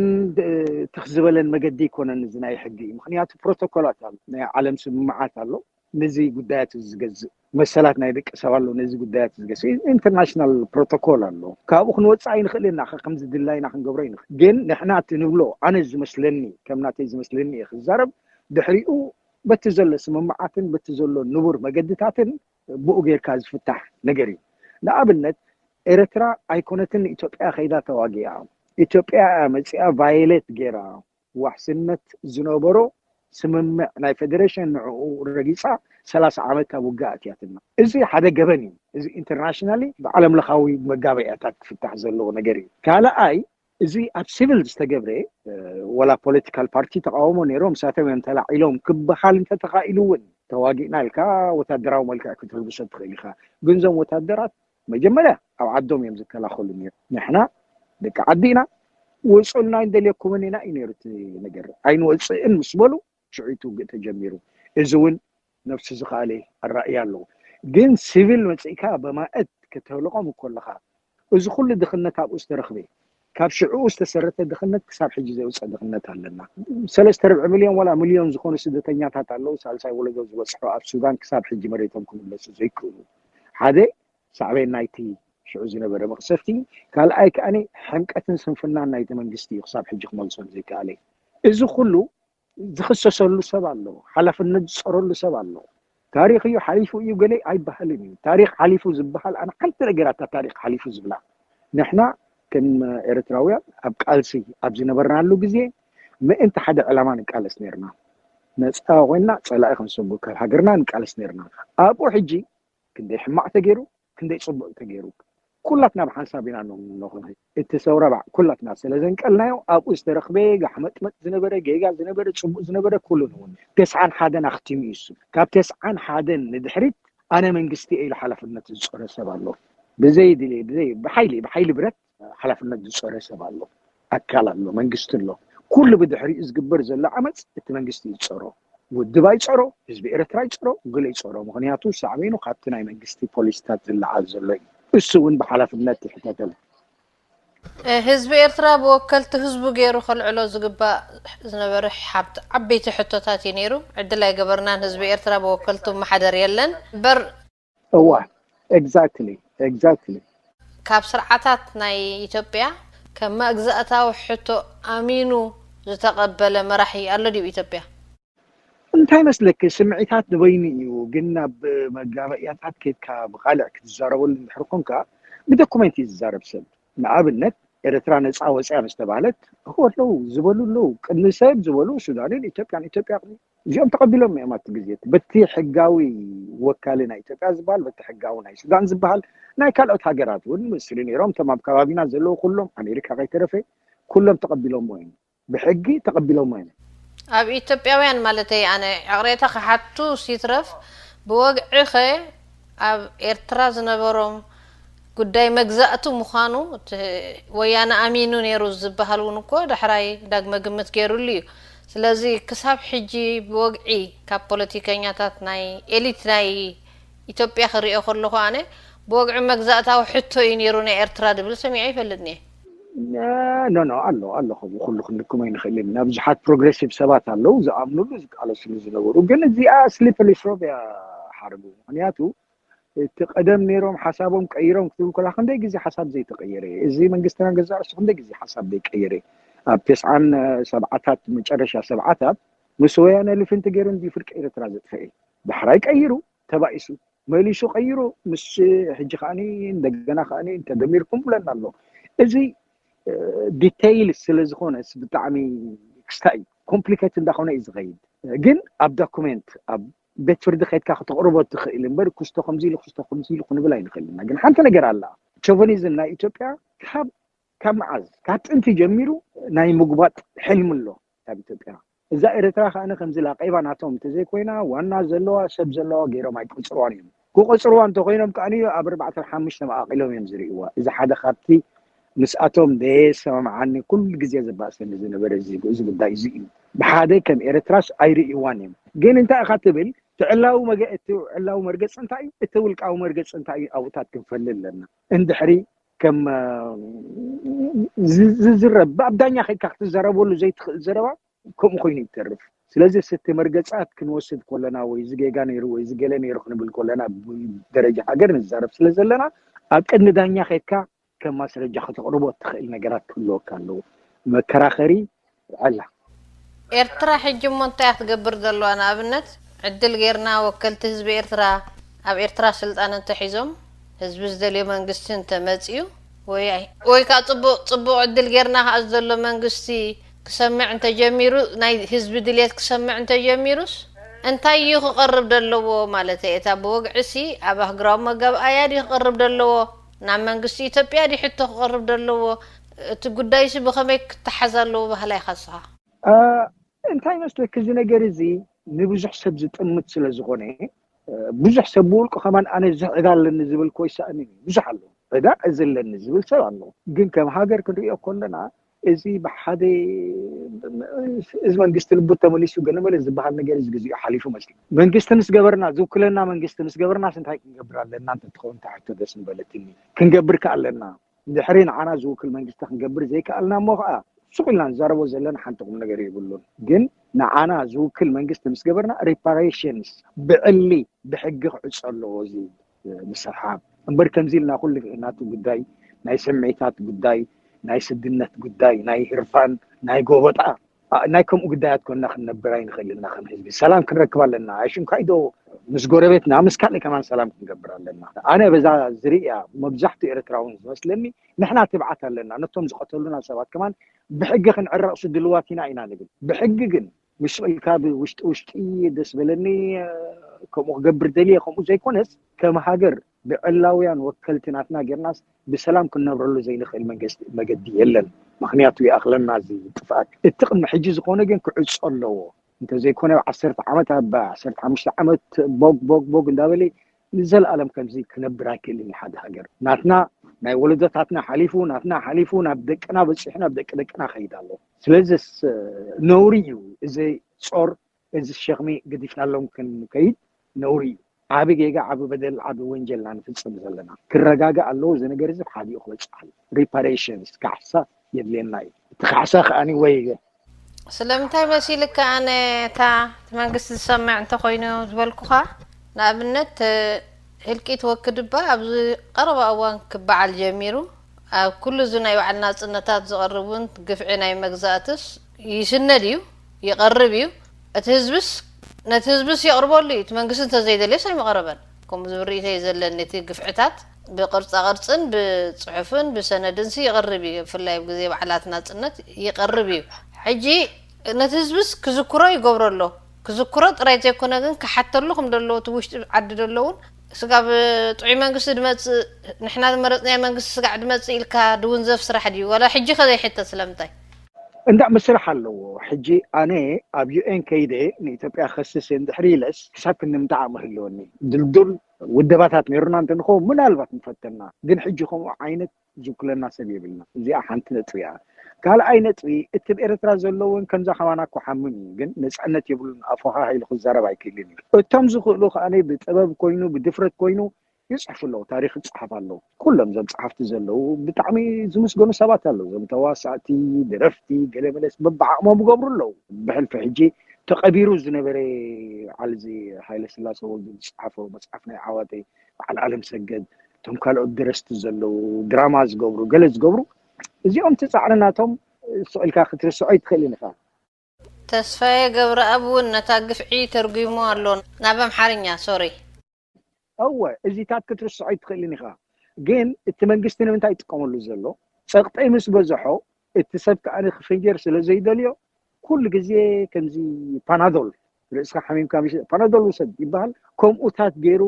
ትኽ ዝበለን መገዲ ይኮነን እዚ ናይ ሕጊ እዩ ምክንያቱ ፕሮቶኮላት ኣሎ ናይ ዓለም ስምምዓት ኣሎ ነዚ ጉዳያት ዝገዝእ መሰላት ናይ ደቂ ሰብ ኣሎ ነዚ ጉዳያት ዝገዝእ international protocol ኣሎ ካብኡ ክንወፅእ ኣይንኽእል ኢና ከምዚ ድላይና ክንገብሮ ይንኽእል ግን ንሕና እቲ ንብሎ ኣነ ዝመስለኒ ከም ናተይ ዝመስለኒ እየ ክዛረብ ድሕሪኡ በቲ ዘሎ ስምምዓትን በቲ ዘሎ ንቡር መገድታትን ብኡ ጌርካ ዝፍታሕ ነገር እዩ ንኣብነት ኤርትራ ኣይኮነትን ንኢትዮጵያ ከይዳ ተዋጊኣ ኢትዮጵያ እያ መፂኣ violate ጌራ ዋሕስነት ዝነበሮ ስምምዕ ናይ ፌደሬሽን ንዕኡ ረጊፃ ሰላሳ ዓመት ኣብ ውግእ ኣትያትና እዚ ሓደ ገበን እዩ እዚ internationally ብዓለም ለኻዊ መጋበእያታት ክፍታሕ ዘለዎ ነገር እዩ ካልኣይ እዚ ኣብ ሲቪል ዝተገብረ ወላ ፖለቲካል ፓርቲ ተቃውሞ ነይሮም ንሳቶም እዮም ተላዒሎም ክበሃል እንተተኻኢሉ እውን ተዋጊእና ኢልካ ወታደራዊ መልክዕ ክትልብሶ ትኽእል ኢኻ ግን ዞም ወታደራት መጀመርያ ኣብ ዓዶም እዮም ዝከላኸሉ ነይሩ ንሕና ደቂ ዓዲ ኢና ውፁልና እንደልየኩምን ኢና እዩ ነይሩ እቲ ነገር ኣይንወፅእን ምስ በሉ ሽዑ ውግእ ተጀሚሩ እዚ እውን ነብሱ ዝኸኣለ ኣራእያ ኣለዎ ግን ሲቪል መፅእካ በማእት ከተህልቆም እኮ ኣለኻ እዚ ኩሉ ድኽነት ኣብኡ ዝተረኽበ ካብ ሽዕኡ ዝተሰረተ ድኽነት ክሳብ ሕጂ ዘይውፀእ ድኽነት ኣለና ሰለስተ ርብዒ ሚልዮን ዋላ ሚልዮን ዝኾኑ ስደተኛታት ኣለዉ ሳልሳይ ወለዶ ዝበፅሑ ኣብ ሱዳን ክሳብ ሕጂ መሬቶም ክምለሱ ዘይክእሉ ሓደ ሳዕቤን ናይቲ ሽዑ ዝነበረ መቕሰፍቲ ካልኣይ ከኣ ሕምቀትን ስንፍናን ናይቲ መንግስቲ እዩ ክሳብ ሕጂ ክመልሶም ዘይከኣለ እዚ ኩሉ ዝኽሰሰሉ ሰብ ኣሎ ሓላፍነት ዝፀረሉ ሰብ ኣሎ ታሪኽ እዩ ሓሊፉ እዩ ገለ ኣይበሃልን እዩ ታሪኽ ሓሊፉ ዝበሃል ኣነ ሓንቲ ነገር ኣታ ታሪኽ ሓሊፉ ዝብላ ንሕና ከም ኤርትራውያን ኣብ ቃልሲ ኣብ ዝነበርናሉ ግዜ ምእንቲ ሓደ ዕላማ ንቃለስ ነርና ነፃ ኮይና ፀላኢ ክንሰጉ ካብ ሃገርና ንቃለስ ነርና ኣብኡ ሕጂ ክንደይ ሕማቕ ተገይሩ ክንደይ ፅቡቅ ተገይሩ ኩላትና ብሓንሳብ ኢና ነኹን እቲ ሰውራ ባዕ ኩላትና ስለ ዘንቀልናዮ ኣብኡ ዝተረኽበ ጋሕመጥመጥ ዝነበረ ጌጋ ዝነበረ ፅቡቅ ዝነበረ ኩሉ ንውን ተስዓን ሓደን ኣኽቲሙ እዩ እሱ ካብ ተስዓን ሓደን ንድሕሪት ኣነ መንግስቲ ኢሉ ሓላፍነት ዝፀረ ሰብ ኣሎ ብዘይ ድሌ ብዘይ ብሓይሊ ብሓይሊ ብረት ሓላፍነት ዝፀረ ሰብ ኣሎ ኣካል ኣሎ መንግስቲ ኣሎ ኩሉ ብድሕሪኡ ዝግበር ዘሎ ዓመፅ እቲ መንግስቲ ይፀሮ ውድብ ኣይፀሮ ህዝቢ ኤርትራ ይፀሮ ገለ ይፀሮ ምክንያቱ ሳዕቤኑ ካብቲ ናይ መንግስቲ ፖሊሲታት ዝለዓል ዘሎ እዩ እሱ እውን ብሓላፍነት ይሕተተሉ ህዝቢ ኤርትራ ብወከልቲ ህዝቡ ገይሩ ከልዕሎ ዝግባእ ዝነበረ ሓብቲ ዓበይቲ ሕቶታት እዩ ነይሩ ዕድል ኣይገበርናን ህዝቢ ኤርትራ ብወከልቱ መሓደር የለን እምበር እዋ exactly exactly ካብ ስርዓታት ናይ ኢትዮጵያ ከም መግዛእታዊ ሕቶ ኣሚኑ ዝተቐበለ መራሒ ኣሎ ድዩ ኢትዮጵያ እንታይ መስለኪ ስምዒታት ንበይኑ እዩ ግን ናብ መጋበእያታት ከድካ ብቃልዕ ክትዛረበሉ እንድሕር ኮንካ ብዶኩመንት እዩ ዝዛረብ ሰብ ንኣብነት ኤርትራ ነፃ ወፅያ ምስ ተባህለት እኮ ኣለዉ ዝበሉ ኣለዉ ቅድሚ ሰብ ዝበሉ ሱዳንን ኢትዮጵያን ኢትዮጵያ እዚኦም ተቐቢሎም እዮም ኣብቲ ግዜ በቲ ሕጋዊ ወካሊ ናይ ኢትዮጵያ ዝበሃል በቲ ሕጋዊ ናይ ሱዳን ዝበሃል ናይ ካልኦት ሃገራት እውን ምስሉ ነይሮም እቶም ኣብ ከባቢና ዘለዉ ኩሎም ኣሜሪካ ከይተረፈ ኩሎም ተቐቢሎሞ እዮም ብሕጊ ተቐቢሎሞ እዮም ኣብ ኢትዮጵያውያን ማለተይ ኣነ ዕቕሬታ ክሓቱ ሲትረፍ ብወግዒኸ ኣብ ኤርትራ ዝነበሮም ጉዳይ መግዛእቲ ምዃኑ እቲ ወያነ ኣሚኑ ነይሩ ዝበሃል እውን እኮ ዳሕራይ ዳግመ ግምት ገይሩሉ እዩ። ስለዚ ክሳብ ሕጂ ብወግዒ ካብ ፖለቲከኛታት ናይ ኤሊት ናይ ኢትዮጵያ ክሪኦ ከለኹ ኣነ ብወግዒ መግዛእታዊ ሕቶ እዩ ነይሩ ናይ ኤርትራ ድብል ሰሚዐ ይፈልጥኒ። ኖ ኖ ኣሎ ኣሎ ከምኡ ኩሉ ክንልክሞ ኣይንኽእልን ኢና። ብዙሓት ፕሮግሬሲቭ ሰባት ኣለዉ ዝኣምኑሉ ዝቃለስሉ ዝነበሩ፣ ግን እዚኣ ስሊፐሪ ስሎፕ እያ ሓረጉ። ምክንያቱ እቲ ቀደም ነይሮም ሓሳቦም ቀይሮም ክትብል ከላ ክንደይ ግዜ ሓሳብ ዘይተቀየረ፣ እዚ መንግስትና ገዛ ርእሱ ክንደይ ግዜ ሓሳብ ዘይቀየረ። ኣብ ተስዓን ሰብዓታት መጨረሻ ሰብዓታት ምስ ወያነ ልፍንቲ ገይሩ እንዲ ፍርቂ ኤርትራ ዘጥፈኤ። ዳሕራይ ቀይሩ ተባኢሱ መሊሱ ቀይሩ ምስ ሕጂ ከዓኒ እንደገና ከዓኒ እንተደሚርኩም ብለና ኣሎ። እዚ ዲቴይል ስለ ዝኾነስ ብጣዕሚ ክስታይ ኮምፕሊኬት እንዳኾነ እዩ ዝኸይድ። ግን ኣብ ዶኩሜንት ኣብ ቤት ፍርዲ ከይድካ ከተቕርቦ ትኽእል እምበር ክስቶ ከምዚ ኢሉ ክስቶ ከምዚ ኢሉ ክንብል ኣይንኽእል ኢና። ግን ሓንቲ ነገር ኣላ። ሾቨኒዝም ናይ ኢትዮጵያ ካብ ካብ መዓዝ ካብ ጥንቲ ጀሚሩ ናይ ምጉባጥ ሕልሚ ኣሎ ካብ ኢትዮጵያ። እዛ ኤርትራ ከኣ ከምዚ ላቀይባ ናቶም እንተዘይኮይና ዋና ዘለዋ ሰብ ዘለዋ ገይሮም ኣይቆፅርዋን እዮም። ክቆፅርዋ እንተኮይኖም ከኣ ኣብ ኣርባዕተ ሓሙሽተ መቃቂሎም እዮም ዝርእይዋ። እዚ ሓደ ካብቲ ምስኣቶም ደየሰማምዓኒ ኩሉ ግዜ ዘባእሰኒ ዝነበረ እዚ እዚ ጉዳይ እዚ እዩ። ብሓደ ከም ኤርትራስ ኣይርእይዋን እዮም። ግን እንታይ ኢኻ ትብል? እቲ ዕላዊ መገ እቲ ዕላዊ መርገፂ እንታይ እዩ? እቲ ውልቃዊ መርገፂ እንታይ እዩ? ኣብኡታት ክንፈሊ ኣለና። እንድሕሪ ከም ዝዝረብ ኣብ ዳኛ ከይድካ ክትዘረበሉ ዘይትኽእል ዘረባ ከምኡ ኮይኑ ይተርፍ። ስለዚ ስቲ መርገፃት ክንወስድ ከለና ወይ ዝጌጋ ነይሩ ወይ ዝገለ ነይሩ ክንብል ከለና ብደረጃ ሃገር ንዛረብ ስለ ዘለና ኣብ ቅድሚ ዳኛ ከይድካ ከም ማስረጃ ከተቕርቦ እትኽእል ነገራት ክህልወካ ኣለዎ። መከራኸሪ ኣላ። ኤርትራ ሕጂ እሞ እንታይ ክትገብር ዘለዋ? ንኣብነት ዕድል ጌርና ወከልቲ ህዝቢ ኤርትራ ኣብ ኤርትራ ስልጣን እንተሒዞም ህዝቢ ዝደልዮ መንግስቲ እንተመፅዩ ወይ ወይ ከዓ ፅቡቅ ፅቡቅ ዕድል ጌርና ከዓ ዘሎ መንግስቲ ክሰምዕ እንተጀሚሩ ናይ ህዝቢ ድልየት ክሰምዕ እንተጀሚሩስ እንታይ እዩ ክቐርብ ዘለዎ ማለት እየ? እታ ብወግዒ ሲ ኣብ ኣህግራዊ መጋብኣያ ድዩ ክቐርብ ዘለዎ? ናብ መንግስቲ ኢትዮጵያ ድዩ ሕቶ ክቐርብ ዘለዎ? እቲ ጉዳይ ሲ ብኸመይ ክተሓዝ ኣለዎ ባህላ ኢኻ ንስኻ? እንታይ መስለክ እዚ ነገር እዚ ንብዙሕ ሰብ ዝጥምት ስለ ዝኾነ ብዙሕ ሰብ ብውልቁ ከማን ኣነ ዝዕዳ ኣለኒ ዝብል ኮ ይሰኣኒ ብዙሕ ኣሎ ዕዳ እዚ ኣለኒ ዝብል ሰብ ኣሎ። ግን ከም ሃገር ክንሪኦ ከለና እዚ ብሓደ እዚ መንግስቲ ልቡ ተመሊሱ ገለመለ ዝበሃል ነገር እዚ ግዜኡ ሓሊፉ መስል መንግስቲ ምስ ገበርና ዝውክለና መንግስቲ ምስ ገበርናስ እንታይ ክንገብር ኣለና እንተትኸውን እንታይ ሕቶ ደስ ምበለትኒ። ክንገብር ከ ኣለና ድሕሪ ንዓና ዝውክል መንግስቲ ክንገብር ዘይከኣልና እሞ ከዓ ሱቕ ኢልና ንዛረቦ ዘለና ሓንቲ ቁም ነገር የብሉን። ግን ንዓና ዝውክል መንግስቲ ምስ ገበርና ሪፓሬሽንስ ብዕሊ ብሕጊ ክዕፆ ኣለዎ እዚ ምስሕሓብ እምበር ከምዚ ኢልና ኩሉ ናቱ ጉዳይ ናይ ስምዒታት ጉዳይ ናይ ስድነት ጉዳይ ናይ ህርፋን ናይ ጎበጣ ናይ ከምኡ ጉዳያት ኮና ክንነብር ኣይንኽእል ኢና። ከም ህዝቢ ሰላም ክንረክብ ኣለና። ኣይሽንኳይ ዶ ምስ ጎረቤትና ምስ ካልእ ከማን ሰላም ክንገብር ኣለና። ኣነ በዛ ዝርእያ መብዛሕትኡ ኤርትራውን ዝመስለኒ ንሕና ትብዓት ኣለና። ነቶም ዝቐተሉና ሰባት ከማን ብሕጊ ክንዕረቕሱ ድልዋት ኢና ኢና ንብል። ብሕጊ ግን ምስ ኢልካ ብውሽጢ ውሽጢ ደስ በለኒ ከምኡ ክገብር ደልየ ከምኡ ዘይኮነስ ከም ሃገር ብዕላውያን ወከልቲ ናትና ጌርናስ ብሰላም ክንነብረሉ ዘይንኽእል መንገዲ የለን። ምኽንያቱ ይኣኽለና እዚ ጥፍኣት። እቲ ቅድሚ ሕጂ ዝኾነ ግን ክዕጾ ኣለዎ። እንተዘይኮነ ኣብ ዓሰርተ ዓመት ኣብ ዓሰርተ ሓሙሽተ ዓመት ቦግ ቦግ ቦግ እንዳበለ ንዘለኣለም ከምዚ ክነብር ኣይክእልን እዩ ሓደ ሃገር። ናትና ናይ ወለዶታትና ሓሊፉ ናትና ሓሊፉ ናብ ደቅና በፂሑ ናብ ደቂ ደቅና ከይድ ኣሎ። ስለዚስ ነውሪ እዩ እዚ ጾር እዚ ሸኽሚ ገዲፍናሎም ክንከይድ ነውሪ እዩ። ዓቢ ጌጋ፣ ዓቢ በደል፣ ዓቢ ወንጀል ኢና ንፍጽም ዘለና። ክረጋጋእ ኣለዎ እዚ ነገር እዚ ብሓዲኡ ክበጽሕ ኣለዎ። ሪፓሬሽንስ፣ ካሕሳ የድልየና እዩ። እቲ ካሕሳ ከኣ ወይ ስለምንታይ መሲልካ ኣነ እታ እቲ መንግስቲ ዝሰምዕ እንተኾይኑ ዝበልኩኻ ንኣብነት ህልቂት ወክድባ ኣብዚ ቀረባ እዋን ክበዓል ጀሚሩ ኣብ ኩሉ እዚ ናይ በዓል ናጽነታት ዝቐርብ እውን ግፍዒ ናይ መግዛእትስ ይስነድ እዩ ይቐርብ እዩ። እቲ ህዝብስ ነቲ ህዝብስ የቕርበሉ እዩ። እቲ መንግስቲ እንተዘይደልዮስ ኣይምቐረበን። ከምኡ ዝብል ርእይቶ እዩ ዘለኒ። እቲ ግፍዕታት ብቅርፃ ቅርፅን ብፅሑፍን ብሰነድንሲ ይቐርብ እዩ። ብፍላይ ኣብ ግዜ በዓላት ናፅነት ይቐርብ እዩ። ሕጂ ነቲ ህዝብስ ክዝክሮ ይገብሮ ኣሎ። ክዝክሮ ጥራይ ዘይኮነ ግን ክሓተሉ ከም ዘለዎ እቲ ውሽጢ ዓዲ ዘሎ እውን ስጋብ ጥዑይ መንግስቲ ድመፅእ ንሕና ዝመረፅናዮ መንግስቲ ስጋዕ ድመፅእ ኢልካ ድውንዘፍ ስራሕ ድዩ? ዋላ ሕጂ ከ ዘይሕተት ስለምንታይ? እንዳ መስራሕ ኣለዎ። ሕጂ ኣነ ኣብ ዩ ኤን ከይደ ንኢትዮጵያ ከስስ እንድሕር ኢለስ ክሳብ ክንዲ ምንታይ ዓቕሚ ህልወኒ? ድልዱል ውደባታት ነይሩና እንተንኸውን ምናልባት ምፈተና። ግን ሕጂ ከምኡ ዓይነት ዝውክለና ሰብ የብልና። እዚኣ ሓንቲ ነጥቢ እያ። ካልኣይ ነጥቢ፣ እቲ ኣብ ኤርትራ ዘሎ እውን ከምዛ ከማና እኮ ሓምም እዩ፣ ግን ነፃነት የብሉን። ኣፎሃሃ ኢሉ ክዛረብ ኣይክእልን እዩ። እቶም ዝኽእሉ ከኣ ብጥበብ ኮይኑ ብድፍረት ኮይኑ ይፅሕፉ ኣለዉ፣ ታሪክ ይፅሓፍ ኣለዉ። ኩሎም እዞም ፀሓፍቲ ዘለዉ ብጣዕሚ ዝምስገኑ ሰባት ኣለዉ። እዞም ተዋሳእቲ፣ ደረፍቲ፣ ገለ መለስ በብዓቕሞም ይገብሩ ኣለዉ። ብሕልፊ ሕጂ ተቐቢሩ ዝነበረ ዓልዚ ሃይለ ስላሰ ወልዱ ዝፀሓፎ መፅሓፍ ናይ ዓዋተ፣ በዓል ዓለም ሰገድ፣ እቶም ካልኦት ደረስቲ ዘለዉ፣ ድራማ ዝገብሩ፣ ገለ ዝገብሩ፣ እዚኦም እቲ ፃዕሪ ናቶም ስቕ ኢልካ ክትርስዖ ኣይትኽእልን ኢኻ። ተስፋዬ ገብረኣብ እውን ነታ ግፍዒ ተርጒሞ ኣሎ ናብ ኣምሓርኛ። ሶሪ። እወ፣ እዚታት ክትርስዖ ኣይትኽእልን ኢኻ። ግን እቲ መንግስቲ ንምንታይ ይጥቀመሉ ዘሎ? ጸቕጠይ ምስ በዝሖ፣ እቲ ሰብ ከኣ ክፍንጀር ስለ ዘይደልዮ፣ ኩሉ ግዜ ከምዚ ፓናዶል፣ ርእስኻ ሓሚምካ ምሽ ፓናዶል ውሰድ ይበሃል። ከምኡታት ገይሩ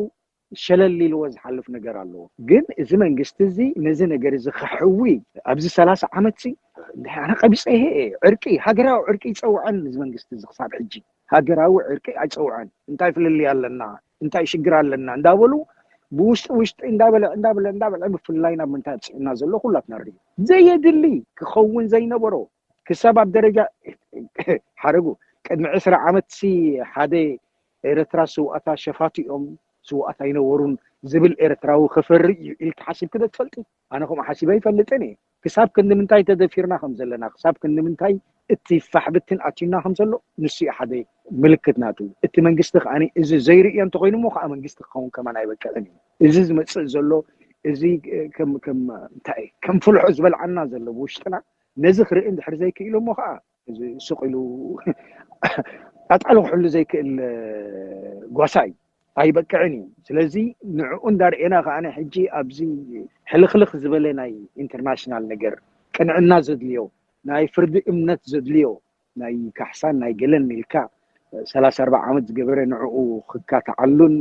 ሸለል ኢልዎ ዝሓልፍ ነገር ኣለዎ። ግን እዚ መንግስቲ እዚ ነዚ ነገር እዚ ከሕዊ ኣብዚ ሰላሳ ዓመት ሲ ኣነ ቀቢፀ ይሄ ዕርቂ፣ ሃገራዊ ዕርቂ ይፀውዐን እዚ መንግስቲ እዚ ክሳብ ሕጂ። ሃገራዊ ዕርቂ ኣይፀውዐን። እንታይ ፍልልይ ኣለና፣ እንታይ ሽግር ኣለና እንዳበሉ ብውሽጢ ውሽጢ እንዳበለ እንዳበለ እንዳበለ ብፍላይ ናብ ምንታይ ኣብፅዕና ዘሎ ኩላትና ንርኢ። ዘየድሊ ክኸውን ዘይነበሮ ክሳብ ኣብ ደረጃ ሓረጉ ቅድሚ ዕስራ ዓመት ሲ ሓደ ኤርትራ ስውኣታ ሸፋቱ እዮም ስውኣት ኣይነበሩን ዝብል ኤርትራዊ ክፈሪ እዩ ኢልካ ሓሲብክ ዶ ትፈልጢ? ኣነ ከምኡ ሓሲበ ኣይፈልጥን እየ። ክሳብ ክንዲ ምንታይ ተደፊርና ከም ዘለና፣ ክሳብ ክንዲ ምንታይ እቲ ፋሕብትን ኣትዩና ከም ዘሎ ንሱ እዩ ሓደ ምልክት ናቱ። እቲ መንግስቲ ከኣ እዚ ዘይርእዮ እንተኮይኑ እሞ ከዓ መንግስቲ ክኸውን ከማን ኣይበቅዕን እዩ። እዚ ዝመፅእ ዘሎ እዚ ከም ከም እንታይ ከም ፍልሖ ዝበልዓና ዘሎ ብውሽጥና ነዚ ክርኢ እንድሕር ዘይክኢሉ እሞ ከዓ እዚ ስቕ ኢሉ ኣጣሉ ክሕሉ ዘይክእል ጓሳ እዩ። ኣይበቅዕን እዩ። ስለዚ ንዕኡ እንዳርኤና ከኣ ሕጂ ኣብዚ ሕልኽልኽ ዝበለ ናይ ኢንተርናሽናል ነገር ቅንዕና ዘድልዮ ናይ ፍርዲ እምነት ዘድልዮ ናይ ካሕሳን ናይ ገለን ኢልካ ሰላሳ ኣርባዓ ዓመት ዝገበረ ንዕኡ ክካትዓሉን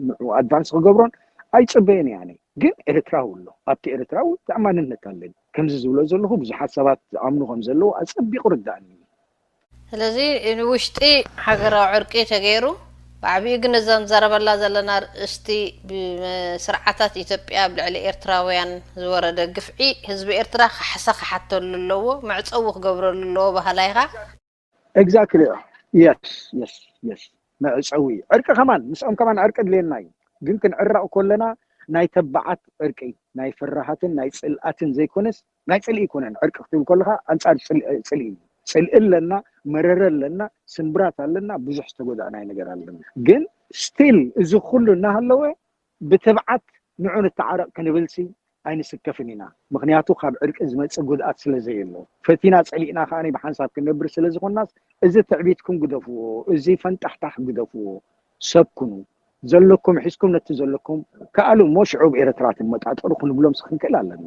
ንዕኡ ኣድቫንስ ክገብሮን ኣይፅበየን እየ ኣነ። ግን ኤርትራዊ ኣሎ ኣብቲ ኤርትራዊ ተኣማንነት ኣለኒ። ከምዚ ዝብሎ ዘለኹ ብዙሓት ሰባት ዝኣምኑ ከም ዘለዉ ኣጸቢቑ ርዳእኒ እዩ። ስለዚ ንውሽጢ ሃገራዊ ዕርቂ ተገይሩ ብዓብኡ ግን እዛ ንዛረበላ ዘለና ርእስቲ ብስርዓታት ኢትዮጵያ ኣብ ልዕሊ ኤርትራውያን ዝወረደ ግፍዒ ህዝቢ ኤርትራ ካሕሳ ክሓተሉ ኣለዎ፣ መዕፀዊ ክገብረሉ ኣለዎ በሃላይ ኢኻ። Exactly. Yes, yes, yes. መዕፀዊ ዕርቂ ከማን ምስኦም ከማን ዕርቂ ድልየና እዩ። ግን ክንዕረቕ ከለና ናይ ተባዓት ዕርቂ ናይ ፍርሃትን ናይ ፅልኣትን ዘይኮነስ ናይ ፅልኢ ይኮነን። ዕርቂ ክትብል ከለካ ኣንፃር ፅልኢ እዩ። ፅልኢ ኣለና፣ መረረ ኣለና፣ ስንብራት ኣለና፣ ብዙሕ ዝተጎዳእናይ ነገር ኣለና። ግን ስቲል እዚ ኩሉ እናሃለወ ብትብዓት ንዑ ንተዓረቕ ክንብልሲ ኣይንስከፍን ኢና። ምክንያቱ ካብ ዕርቂ ዝመፅእ ጉድኣት ስለ ዘየሎ ፈቲና ፀሊእና ከዓ ብሓንሳብ ክንነብር ስለ ዝኾንናስ እዚ ትዕቢትኩም ግደፍዎ፣ እዚ ፈንጣሕታሕ ግደፍዎ። ሰብ ኩኑ፣ ዘለኩም ሒዝኩም ነቲ ዘለኩም ከኣሉ እሞ ሽዑ ብኤርትራ ትመጣጠሩ ክንብሎም ክንክእል ኣለና።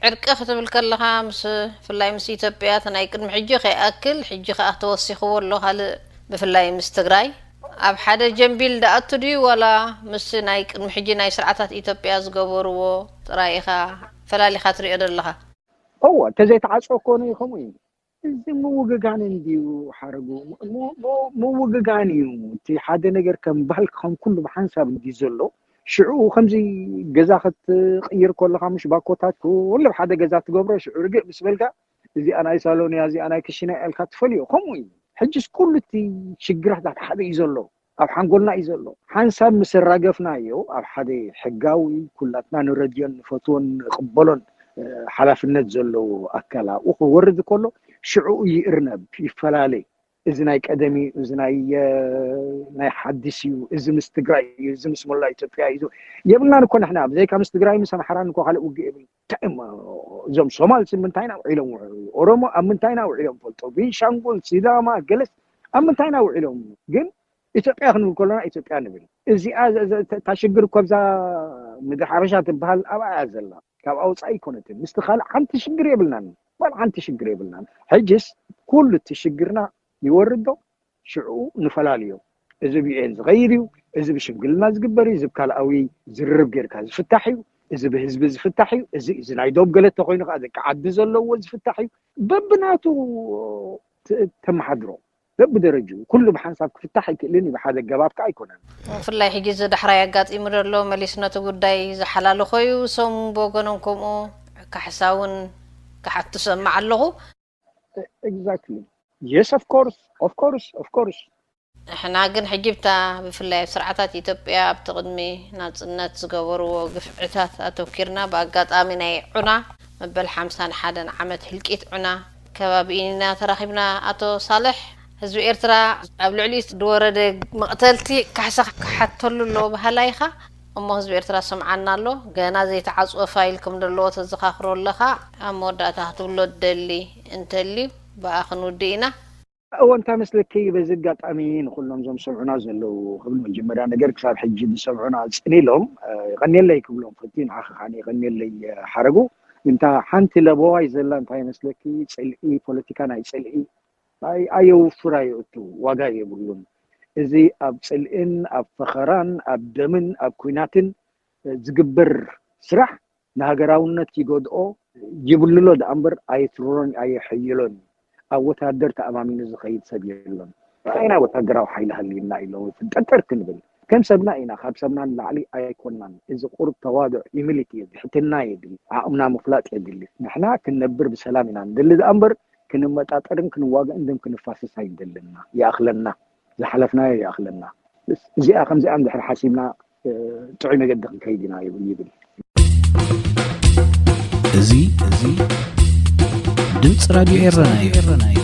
ዕርቂ ክትብል ከለኻ ምስ ብፍላይ ምስ ኢትዮጵያ እቲ ናይ ቅድሚ ሕጂ ከይኣክል ሕጂ ከዓ ተወሲኽዎ ኣሎ ካልእ ብፍላይ ምስ ትግራይ ኣብ ሓደ ጀምቢል ደኣቱ ድዩ ዋላ ምስ ናይ ቅድሚ ሕጂ ናይ ስርዓታት ኢትዮጵያ ዝገበርዎ ጥራይ ኢኻ ፈላሊኻ ትሪኦ ዘለኻ? እወ እንተዘይተዓፀ ኮነ ከምኡ እዩ። እዚ ምውግጋን እንድዩ ሓረጉ ምውግጋን እዩ። እቲ ሓደ ነገር ከም ባህል ከም ኩሉ ብሓንሳብ እንድዩ ዘሎ። ሽዑ ከምዚ ገዛ ክትቅይር ከለካ ምሽ ባኮታት ኩሉ ሓደ ገዛ ትገብሮ ሽዑ ርግእ ምስ በልካ እዚኣ ናይ ሳሎን እያ እዚኣ ናይ ክሽነ እያ ኢልካ ትፈልዮ። ከምኡ እዩ። ሕጅስ ኩሉ እቲ ሽግራት ኣብ ሓደ እዩ ዘሎ። ኣብ ሓንጎልና እዩ ዘሎ። ሓንሳብ ምስ ኣራገፍናዮ ኣብ ሓደ ሕጋዊ ኩላትና ንረድዮን ንፈትዎን ንቕበሎን ሓላፍነት ዘለዎ ኣካል ኣብኡ ክወርድ ከሎ ሽዑ ይእርነብ ይፈላለ። እዚ ናይ ቀደም እዩ፣ እዚ ናይ ናይ ሓዲስ እዩ፣ እዚ ምስ ትግራይ እዩ፣ እዚ ምስ መላእ ኢትዮጵያ እዩ የብልናን እኮ ንሕና። ብዘይካ ምስ ትግራይ ምስ ኣምሓራን እኮ ካልእ ውግእ የብልና። እንታይ እሞ እዞም ሶማል ሲ ምንታይና ውዒሎም ውዕሉ? ኦሮሞ ኣብ ምንታይና ውዒሎም ፈልጦ? ቤንሻንጉል፣ ሲዳማ፣ ገለስ ኣብ ምንታይና ውዒሎም? ግን ኢትዮጵያ ክንብል ከለና ኢትዮጵያ ንብል። እዚኣ እታ ሽግር እኮ ኣብዛ ምድሪ ሓበሻ ትበሃል ኣብኣ እያ ዘላ። ካብኣ ወፃኢ ኣይኮነትን። ምስቲ ካልእ ሓንቲ ሽግር የብልናን። ዋላ ሓንቲ ሽግር የብልናን። ሕጅስ ኩሉ እቲ ሽግርና ይወርዶ ሽዑ ንፈላልዮ። እዚ ብኤን ዝኸይድ እዩ፣ እዚ ብሽምግልና ዝግበር እዩ፣ እዚ ብካልኣዊ ዝርርብ ጌርካ ዝፍታሕ እዩ። እዚ ብህዝቢ ዝፍታሕ እዩ፣ እዚ እዚ ናይ ዶብ ገለ ተኮይኑ ከዓ ደቂ ዓዲ ዘለዎ ዝፍታሕ እዩ። በብናቱ ተ- ተመሓድሮ በብደረጅኡ ኩሉ ብሓንሳብ ክፍታሕ ኣይክእልን እዩ፣ ብሓደ ገባብ ከዓ ኣይኮነን። ብፍላይ ሕጂ እዚ ዳሕራይ ኣጋጢሙ ዘሎ መሊስ ነቲ ጉዳይ ዝሓላልኾ እዩ። እሶም ብወገኖም ከምኡ ካሕሳ እውን ክሓቱ ሰማዕ ኣለኹ። Exactly. Yes, of course, of course, of course. ንሕና ግን ሕጂ ብታ ብፍላይ ኣብ ስርዓታት ኢትዮጵያ ኣብቲ ቅድሚ ናጽነት ዝገበርዎ ግፍዕታት ኣተኪርና፣ ብኣጋጣሚ ናይ ዑና መበል ሓምሳን ሓደን ዓመት ህልቂት ዑና ከባቢ ኢና ተራኺብና። ኣቶ ሳልሕ፣ ህዝቢ ኤርትራ ኣብ ልዕሊኡ ዝወረደ መቕተልቲ ካሕሳ ክሓተሉ ኣለዎ በሃላይ ኢኻ። እሞ ህዝቢ ኤርትራ ሰምዓና ኣሎ። ገና ዘይተዓጽወ ፋይል ከም ዘለዎ ተዘኻኽሮ ኣለኻ። ኣብ መወዳእታ ክትብሎ ትደሊ እንተልዩ ብኣ ክንውድእ ኢና። እወ፣ እንታይ መስለኪ፣ በዚ ኣጋጣሚ ንኩሎም ዞም ሰምዑና ዘለዉ ክብል፣ መጀመርያ ነገር ክሳብ ሕጂ ዝሰምዑና ጽን ኢሎም፣ እ፣ ይቐንየለይ ክብሎም ፈትዩ፣ ንዓኺ ከኣ ይቐንየለይ፣ እ፣ ሓረጉ። እንታ ሓንቲ ለበዋይ ዘላ እንታይ መስለኪ፣ ጽልኢ፣ ፖለቲካ ናይ ጽልኢ ኣይ-፣ ኣየውፍር ኣየእቱ፣ ዋጋ የብሉን። እዚ ኣብ ጽልእን ኣብ ፈኸራን ኣብ ደምን ኣብ ኲናትን ዝግበር ስራሕ ንሃገራውነት ይጎድኦ፣ ይብልሎ ደኣ እምበር ኣየትርሮን ኣየሐይሎን እዩ። ኣብ ወታደር ተኣማሚኑ ዝኸይድ ሰብ የሎን። እንታይ ኢና ወታደራዊ ሓይሊ ሃልዩና ኢሎም ፍንጠርጠር ክንብል? ከም ሰብና ኢና፣ ካብ ሰብና ንላዕሊ ኣይኮናን። እዚ ቁሩብ ተዋድዕ፣ ሂዩሚሊቲ የድሊ፣ ትሕትና የድሊ፣ ዓቕምና ምፍላጥ የድሊ። ንሕና ክንነብር ብሰላም ኢና ንደሊ ደኣ እምበር ክንመጣጠርን ክንዋግእን ደም ክንፋስስ ኣይንደልን ኢና። ይኣኽለና። ዝሓለፍናዮ ይኣኽለና። እዚኣ ከምዚኣ እንድሕር ሓሲብና፣ እ፣ ጥዑይ መገዲ ክንከይድ ኢና ይብል። እዚ፣ እዚ ድምፂ ራድዮ ኤረና እዩ።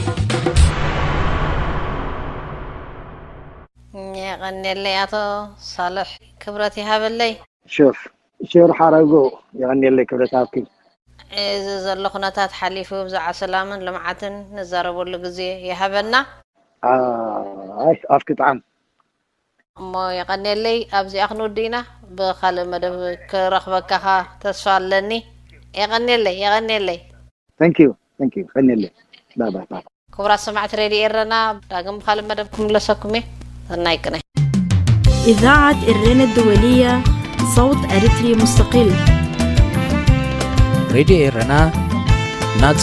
የቐንየለይ ኣቶ ሳልሕ፣ ክብረት ይሃበለይ። ሹር፣ ሹር ሓረጉ፣ የቐንየለይ ክብረት ሃብኪ። እዚ ዘሎ ኩነታት ሓሊፉ ብዛዕባ ሰላምን ልምዓትን ንዛረበሉ ግዜ ይሃበና። ኣይ፣ ኣፍኪ ጣዕም። እሞ የቐንየለይ፣ ኣብዚኣ ክንውድእ ኢና። ብኻልእ መደብ ክረኽበካ ኸኣ ተስፋ ኣለኒ። የቐንየለይ፣ የቐንየለይ። Thank you፣ thank you፣ ቀንየለይ። ባይ ባይ፣ ባይ። ክቡራት ሰማዕቲ ሬድዮ ኤረና፣ ዳግም ብኻልእ መደብ ክምለሰኩም እየ። ሰናይ ቅነ። إذاعة إرينا الدولية، صوت أريتري مستقل. ሬድዮ ኤረና፣ ናጻ